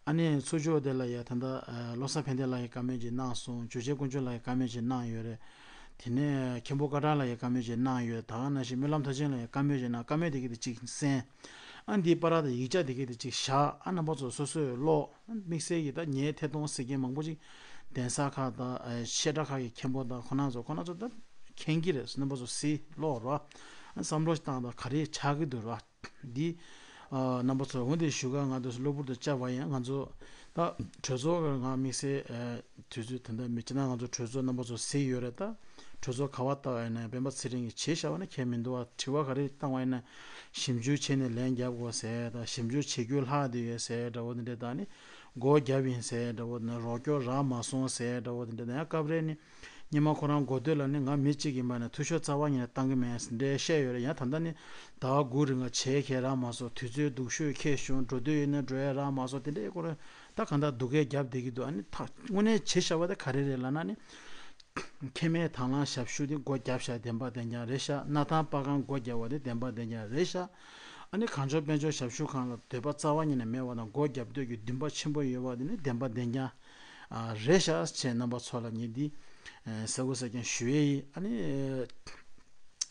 ཨ་ནི་ཚུར་ཕྱོགས་དེ་ལ་ཡ་ད་ལྟ་ཨ་བློ་བཟང་ཕན་བདེ་ལགས་ཀྱིས་བཀའ་མོལ་ཅིག་གནང་སོང་། འཇུ་ཆེན་དཀོན་མཆོག་ལགས་ཀྱིས་བཀའ་མོལ་ཅིག་གནང་ཡོད་རེད། དེ་ནས་མཁན་པོ་ཀ་ཏྲ་ལགས་ཀྱིས་བཀའ་མོལ་ཅིག་གནང་ཡོད། ད་ག་ནང་བཞིན་སྨོན་ལམ་མཐར་ཕྱིན་ལགས་ཀྱིས་བཀའ་མོལ་ཅིག་གནང་། བཀའ་མོལ་དེ་གི་དེ་གཅིག་གསན། ཨ་འདིའི་བར་དུ་ཡིག་ཆ་དེ་གི་དེ་གཅིག་བཞག་ཨ་རྣམ་པ་ཚོ་སོ་སོས་ཀློག་དམིགས་བསལ་གྱིས་ད་ངའི་ཐད་གཏོང་ཟེར་མཁན་མང་པོ་ཅིག་གདན་ས་ཁག་དང་ཨ་བཤད་གྲྭ་ཁག་གི་མཁན་པོ་དང་ཁོ་རང་ཚོ་ཁོ་རང་ཚོ་ད་མཁྱེན་གྱི་རེད། རྣམ་པ་ཚོ་གཟིགས་ཀློག་རོགས། ཨ་བསམ་བློ་ཞིག་བཏང་དང་། ག་རེ་ཆགས་ཀྱི་འདུག་རོགས། འདི་ཨ་རྣམ་པ་ཚོ་འོན་ཏེ་ཞུ་ག་ང་དུ་གློ་བུར་དུ་བཅར་བ་ཡིན། ང་ཚོ་ད་གྲོས་ཚོགས་ཀྱི་ང་དམིགས་བསལ་ཨ་དུས་ཚོད་དེ་འདྲ་མི་བྱེད་ན། ང་ཚོ་གྲོས་ཚོགས་རྣམ་པ་ཚོ་གཟིགས་ཡོད་རེད་ད། གྲོས་ཚོགས་ག་པར་བཏང་བ་ཡིན་ན་སྤེན་པ་ཚེ་རིང་གིས་བྱས་བཞག་པ་ན་ཁྱད་མི་འདུག་བ། དྲི་བ་ག་རེ་བཏང་བ་ཡིན་ན་ཞིབ་འཇུག་བྱས་ནས་ལན་རྒྱབ་དགོས་ཟེར་དང་། ཞིབ་འཇུག་བྱེད་རྒྱུ་ལྷག་བསྡད་ཡོད་ཟེར་འདྲ་བོ་འདི་འདྲ་དང་། ནི་སྒོ་བརྒྱབ་ཡིན་ཟེར་འདྲ་བོ་ནི་རོགས་སྐྱོར་རག་མ་སོང་ཟེར་འདྲ་བོ་འདི་འདྲ་དང་། ཡང་སྐབས་རེ་ནི་སྔོན་མ་ཁོ་རང་འགོ་སྟོད་ལ་ནི་ང་མི་གཅིག་ཡིན་པ་ནི་འཐུས་ཤོར་རྩ་བ་ཉིད་ནས་བཏང་གི་མེད་ཟེར་འདྲ་བཤད་ཡོད་རེད། ཡང་ད་ལྟ་ནི་ཟླ་བ་དགུ་རིང་ལ་བྱེད་མཁན་རག་མ་སོང་། དུས་ཚོད་སྡུག་ཤོས་འཁེལ་བྱུང་། འགྲོ་འདོད་ཡོད་ན་འགྲོ་ཡ་རག་མ་སོང་། དེ་འདྲའི་སྐོར་ད་གང་ལྟར་སྡུག་སྐད་བརྒྱབ་བསྡད་ཀྱི་འདུག་ཨ་ནི་ད་དངོས་གནས་བྱས་བཞག་པ་དེ་ག་རེ་རེད་ལབ་ན་ནི། མཁལ་མའི་དང་བླངས་ཞབས་ཞུ་དེ་སྒོ་བརྒྱབ་བཞག་བདེན་པ་བདེན་རྐྱང་རེད་ཤག་སྣར་ཐང་སྤར་ཁང་སྒོ་བརྒྱབ་པ་དེ་བདེན་པ་བདེན་རྐྱང་རེད་ཤག་ཨ་ནི་གངས་ལྗོངས་དཔལ་འབྱོར་ཞབས་ཞུ་ཁང་ལ་འདོད་པ་རྩ་བ་ཉིད་ནས་མེད་པ་དང་། སྒོ་བརྒྱབ་འདོད་ཀྱི་འདུན་པ་ཆེན་པོ་ཡོད་པ་དེ་ནི་བདེན་པ་བདེན་རྐྱང་ཨ་རེད་ཤག་ཅེས་རྣམ་པ་ཚོ་ལ་ངས་འདི་ཨ་གསལ་པོ་གསལ་རྐྱང་ཞུ་ཡས་ཡིན། ཨ་ནི་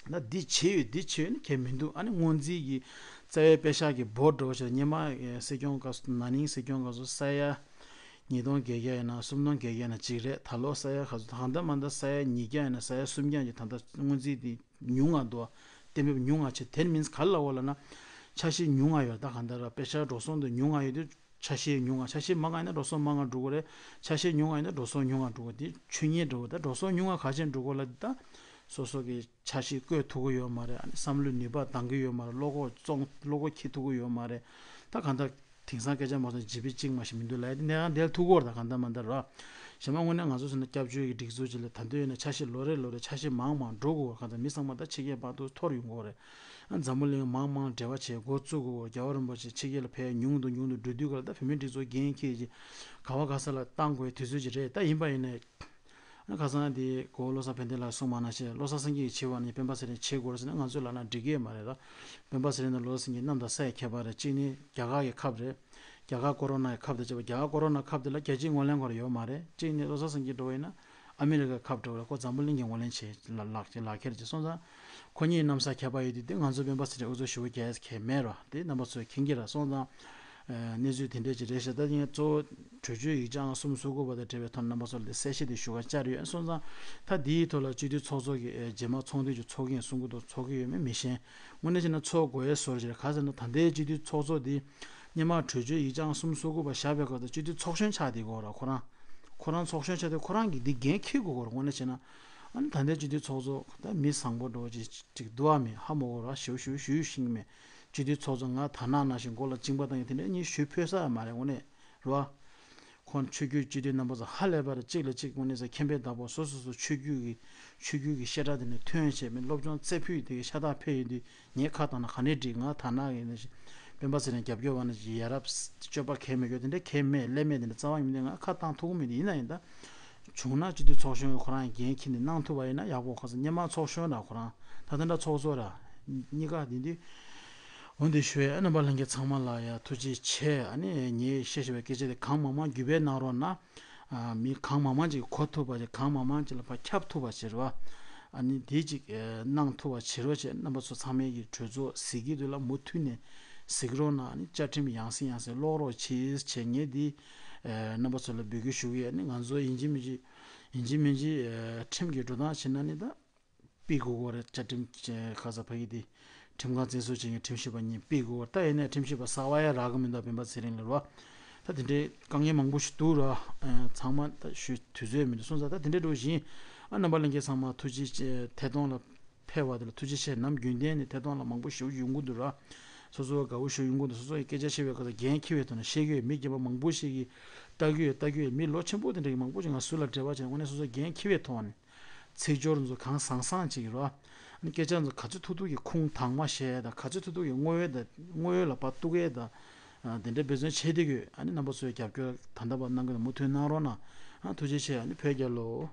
ད་འདི་བྱས་ཡོད་འདི་བྱས་ཡོད་ནི་གལ་མི་འདུག་ཨ་ནི་སྔོན་རྩིས་ཀྱི་རྩ་བའི་པེ་ཤག་གི་འབོར་འགྲོ་བ་ཞིག་སྔོན་མ་ཨ་སྲིད་སྐྱོང་སྐབས་སུ་ན་ནིང་སྲིད་སྐྱོང་སྐབས་སུ་ས་ཡ་ཉིས་སྟོང་བརྒྱད་བརྒྱ་ཡིན་ན་སུམ་སྟོང་བརྒྱད་བརྒྱ་ཡིན་ན་གཅིག་རེད། ད་ལོ་ས་ཡ་ག་ཚོད། ད་ལྟ་མ་ད་ས་ཡ་ཉིས་བརྒྱ་ཡིན་ན་ས་ཡ་སུམ་བརྒྱ་ཅིག་ད་ལྟ་སྔོན་རྩིས་དེ་ཉུང་ང་འདུག་གཏན་འབེབས་ཉུང་ང་བྱས། དེར་མིན་ག་རེ་ལབ་དགོས་ལབ་ན་ཆ་ཤས་ཉུང་ང་ཡོད། ད་གང་ལྟར་པེ་ཤག་འགྲོ་སོང་དེ་ཉུང་ང་ཡོད་དུས་ཆ་ཤས་ཉུང་ང་། ཆ་ཤས་མང་ང་ཡིན་ན་འགྲོ་སོང་མང་ང་འགྲོ་གི་རེད། ཆ་ཤས་ཉུང་ང་ཡིན་ན་འགྲོ་སོང་ཉུང་ང་འགྲོ་གི། དེ་ཆོས་ཉིད་འགྲོ་གི། ད་འགྲོ་སོང་ཉུང་ང་ག་ཅན་འགྲོ་གི་ལབ་དུས་ད་སོ་སོ་གི་ཆ་ཤས་བཀོལ་ཐུབ་ཀྱི་ཡོད་མ་རེད། ཨ་ནི་བསམ་བློའི་ནུས་པ་འདང་གི་ཡོད་མ་རེད། བློ་ཁོག་བཙོང་། བློ་ཁོག་འཁྱེར་ཐུབ་ཀྱི་ཡོད་མ་རེད། ད་གང་ལྟར་དེང་སང་སྐད་ཆ་མ་སོང་ཇི་བི་གཅིག་མ་ཞིག་མི་འདུག་ལབ་ཡ་དེ་གནས་སྟངས་དེར་ཐུག་གི་ཡོད་རེད། ད་གང་ལྟར་མ་ལྟར་ར། གཞན་མ་དངོས་གནས་ང་ཚོ་ཚོ་ནི་སྐྱབས་བཅོལ་གྱི་སྒྲིག་འཛུགས་ཅིག་ལ་ད་དུང་ཡིན་ན་ཆ་ཤས་ལོ་རེ་ལོ་རེ་ཆ་ཤས་མང་མང་འགྲོ་དགོས་པ། གང་ལྟར་མི་ཚང་མ་ད་ཕྱི་རྒྱལ་བར་དུ་འཐོར་ཡོང་གི་ཡོད་རེད། ཨ་འཛམ་བུ་གླིང་མང་མང་འབྲེལ་བ་བྱས་འགོ་བཙུགས་དགོས་པ། རྒྱལ་བ་རིན་པོ་ཆེ་ཕྱི་རྒྱལ་ལ་ཕེབས་ཉུང་དུ་ཉུང་དུ་འགྲོ་དུས་ག་ལ་ད་བོད་མིའི་སྒྲིག་འཛུགས་འགན་འཁྱེར་གྱི་ག་བ་ག་ས་ལ་བཏང་དགོས་དུས་ཚོད་ཅིག་རེད། ད་ཡིན་པ་ཡིན་ནའི། ཨ་ཁ་སང་དེ་གོ་བློ་བཟང་ཕན་བདེ་ལགས་གསུངས་པ་ནང་བཞིན་བློ་བཟང་སེང་གེ་ཡིས་བྱས་པ་ནི་སྤེན་པ་ཚེ་རིང་བྱེད་དགོས་རེད་ཟེར་ན་ང་ཚོའི་ལག་ན་འགྲིག་གི་མ་རེད། ད་སྤེན་པ་ཚེ་རིང་དང་བློ་བཟང་སེང་གེ་གནམ་དང་ས་ཡི་ཁྱད་པར་རེད། གཅིག་ནི་རྒྱ་གར་གྱི་ཁབ་རེད། རྒྱ་གར་ཀོ་རོ་ནའི་ཁབ་དང་བཅས་པ། རྒྱ་གར་ཀོ་རོ་ན་ཁབ་དེ་ལ་རྒྱལ་སྤྱིའི་ངོས་ལེན་ཁོ་རང་ཡོད་མ་རེད། གཅིག་ནི་བློ་བཟང་སེང་གེ་འགྲོ་བ་ཡིན་ན་ཨ་མི་རི་ཀའི་ཁབ་འགྲོ་བ་རེད། ཁོ་འཛམ་བུ་གླིང་གི་ངོས་ལེན་བྱེད་ལ་ལག་ལག་ཁྱེར་གྱི་སོང་ཙང་། ཁོ་གཉིས་གནམ་ས་ཁྱད་པར་ཡོད་དུས་དེ་ང་ཚོ་སྤེན་པ་ཚེ་རིང་ཨུ་ཚུགས་ཞུ་གི་གལ་མེད་རོ། དེ་རྣམ་པ་ཚོས་མཁྱེན་གྱི་རེད། སོང་ཙང་། ཨ་གནས་ཚུལ་དེ་འདྲས་ཅིག་རེད་ཤག་ད་ངས་གཙོ་བོ་གྲོས་ཆོད་ཡིག་ཆ་ཨང་གསུམ་སོ་དགུ་པ་དང་འབྲེལ་བའི་ཐོག་རྣམ་པ་ཚོ་ལ་དེ་གསལ་བཤད་དེ་ཞུ་ག་བཅར་ཡོད། སོང་ཙང་ད་དེའི་ཐོག་ལ་སྤྱི་འཐུས་ཚོགས་གཙོ་གིས་ཨ་རྗེས་མ་ཚོགས་འདུ་ཅིག་ཚོགས་ཀྱི་ཡིན་གསུང་གི་འདུག་ཚོགས་ཀྱི་ཡོད་མེད་མི་ཤེས། དངོས་གནས་བྱས་ན་ཚོགས་དགོས་ཡས་བཟོ་འདྲ་ཅིག་རེད། ག་ཟེར་ན་ད་ལྟའི་སྤྱི་འཐུས་ཚོགས་གཙོ་དེ་སྔོན་མ་གྲོས་ཆོད་ཡིག་ཆ་ཨང་གསུམ་སོ་དགུ་པ་བཞག་པའི་སྐབས་དང་སྤྱི་འཐུས་ཚོགས་གཞོན་ཆགས་བསྡད་ཀྱི་ཡོད་རེད། ཁོ་རང་ཁོ་རང་ཚོགས་གཞོན་ཆགས་དུས་ཁོ་རང་གིས་འདི་འགན་འཁྱེར་དགོས་ཀྱི་རེད། དངོས་གནས་བྱས་ན། ཨ་ནི་ད་ལྟའི་སྤྱི་འཐུས་ཚོགས་གཙོ་ད་མི་བཟང་པོ་འདྲ་བོ་ཅིག་ཅིག་འདུག་བ། མི་ཧ་མ་གོ་ར། ཞུ་ཞུ་ཞུ་ཤེས་ཀྱི་མེད། སྤྱི་འཐུས་ཚོགས་གཙོ་ང་ད་ནང་ནང་བཞིན་མགོ་ལ་གཅིན་པ་བཏང་ཡས་དེ་འདྲ་གཉིས་ཞུ་ཕོད་ས་ཡང་མ་རེད། དངོས་གནས་རེད་བ། ཁོང་ཆོས་བརྒྱུད་སྤྱི་འཐུས་རྣམ་པ་ཚོ་ཧ་ལས་པར་གཅིག་ལ་གཅིག་དངོས་གནས་ས་མཁྱེན་པའི་བདག་པོ་སོ་སོ་སོ་ཆོས་བརྒྱུད་ཀྱི་ཆོས་བརྒྱུད་ཀྱི་བཤད་གྲྭ་དེ་ནས་ཐོན་བྱས་མི་སློབ་སྦྱོང་རྩེ་ཕུད་དེ་གི་ཤ་སྟག་ཕེབས་ཡོད་དུས་ངས་ཁ་བཏང་ན་ག་ནས་འགྲིག་ང་ཐ་ན་ཡིན་ན་སྤེན་པ་ཚེ་རིང་རྒྱབ་སྐྱོར་བ་ན་ཡ་རབས་སྤྱོད་པ་གལ་མེད་སྐྱོ་དེ་འདྲ་གལ་མེད་ཀླད་མེད་དེ་འདྲ་རྩ་བ་ཉིད་ནས་ང་ཁ་བཏང་ཐུབ་ཀྱི་མེད་དེ་ཡིན་ན་ཡིན་ད། བྱུང་ན་སྤྱི་འཐུས་ཚོགས་གཞོན་གྱི་ཁོ་རང་འགན་འཁྱེར་ནས་གནང་ཐུབ་པ་ཡིན་ན་ཡག་པོ་ཁོ་ཚོ་སྔོན་མ་ཚོགས་གཞོན་ར་ཁོ་རང་ད་ལྟ་འདྲ་ཚོགས་གཙོ་ར་གཉིས་ཀ་དེ་འདི། འོན་ཏེ་ཞུ་ཡ་རྣམ་པ་ལྷན་རྒྱས་ཚང་མ་ལ་ཡ་ཐུགས་རྗེ་ཆེ། ཨ་ནི་ངས་བཤད་བཞིན་པའི་སྐད་ཆ་དེ་གང་མང་མང་བརྒྱུད་སྤེལ་གནང་རོགས་གནང་། ཨ་མི་གང་མང་མང་ཅིག་གོ་ཐུབ་པ་ཅིག་གང་མང་མང་ཅིག་ལ་ཕར་ཁྱབ་ཐུབ་པ་བྱེད་རོགས། ཨ་ནི་དེ་ཅིག་ཨེ་གནང་ཐུབ་པ་བྱེད་རོགས་བྱས། རྣམ་པ་ཚོ་ཚང་མས་ཀྱི་གྲོས་ཚོགས་ཟིག་གི་དུས་ལ་མུ་མཐུད་ནས་ཟིག་རོགས་གནང་། ཨ་ནི་བཅའ་ཁྲིམས་ཡང་སེ་ཡང་སེ་ཀློག་རོགས་བྱེད་བྱས། ངས་འདི་ཨེ་རྣམ་པ་ཚོ་ལ་འབོད་སྐུལ་ཞུ་གི་ཡོད། ཨ་ནི་ང་ཚོ་ཡིན་གཅིག་མིན་གཅིག་ཡིན་གཅིག་མིན་གཅིག་ཨེ་ཁྲིམས་ཀྱི་འགྲོ་སྟངས་བྱེད་ན་ནི་ད། ཕུད་དགོས་ཀྱི་རེད། བཅའ་ཁྲིམས་ཁ་ས་ཕ་གི་དེ་ཁྲིམས་ཁང་འཛིན་བཟུང་བྱེད་མཁན་ཁྲིམས་ཞིབ་པ་གཉིས་ཕུད་དགོས་ཀྱི་རེད། ད་ཡིན་ནའི་ཁྲིམས་ཞིབ་པ་གསར་པ་ཡང་རག་གི་མི་འདུག་སྤེན་པ་ཚེ་རིང་ལ་རོ། ད་དེ་འདྲའི་དཀའ་ངལ་མང་པོ་ཞིག་འདུག་ར། ཚང་མ་ད་ཞུ་དུས་ཚོད་མི་འདུག་སོང་ཙང་ད་དེ་འདྲའི་འགྲོ་བཞིན། ཨ་རྣམ་པ་ལྷན་རྒྱས་ཚང་མ་ཐུགས་རྗེ་ཆེ། ཐད་གཏོང་ལ་ཕེབས་པ་དེ་ལ་ཐུགས་རྗེ་ཆེ། ནམ་རྒྱུན་ལྡན་ནས་ཐད་གཏོང་ལ་མང་པོ་ཞིག་ཡོང་གི་འདུག་ར། སོ་སོ་དགའ་བོ་ཞིག་ཡོང་གི་འདུག་སོ་སོ་ཡི་སྐད་ཆ་བཤད་པའི་སྐབས་སུ་འགན་འཁྱེར་བའི་ཐོག་ནས་བཤད་ཀྱི་ཡོད། མི་རྒན་པ་མང་པོ་ཞིག་གིས་ལྟ་གི་ཡོད། ལྟ་གི་ཡོད། མི་ལོ་ཆེན་པོ་དེ་འདྲ་གི་མང་པོ་ཞིག་ང་ཟུར་ལ་འབྲེལ་བ་བྱས་ནས་དངོས་གནས་སོ་སོ་འགན་འཁྱེར་བའི་ཐོག་ནས། ཚིག་སྦྱོར་ཚོ་གང་བཟང་བཟང་ཅིག་རོ། ཨ་ནི་སྐད་ཆ་ཚོ་ག་ཚོད་ཐུབ་ཐུབ་ཀྱིས་ཁུངས་དྭངས་མ་བཤད་དང་། ག་ཚོད་ཐུབ་ཐུབ་ཀྱིས་དངོས་ཡོད་དང་དངོས་ཡོད་ལ་ཕར་གཏུག་ཡས་དང་། ཨ་དེ་འདྲ་འབད་བརྩོན་བྱས་བསྡད་ཀྱི་ཡོད། ཨ་ནི་རྣམ་པ་ཚོའི་རྒྱབ་སྐྱོར་ད་ལྟ་བར་གནང་གི་འདུག་མུ་མཐུད་གནང་རོགས་གནང་། ཨ་ཐུགས་རྗེ་ཆེ། ཨ་ནི་བོད་རྒྱལ་ལོ།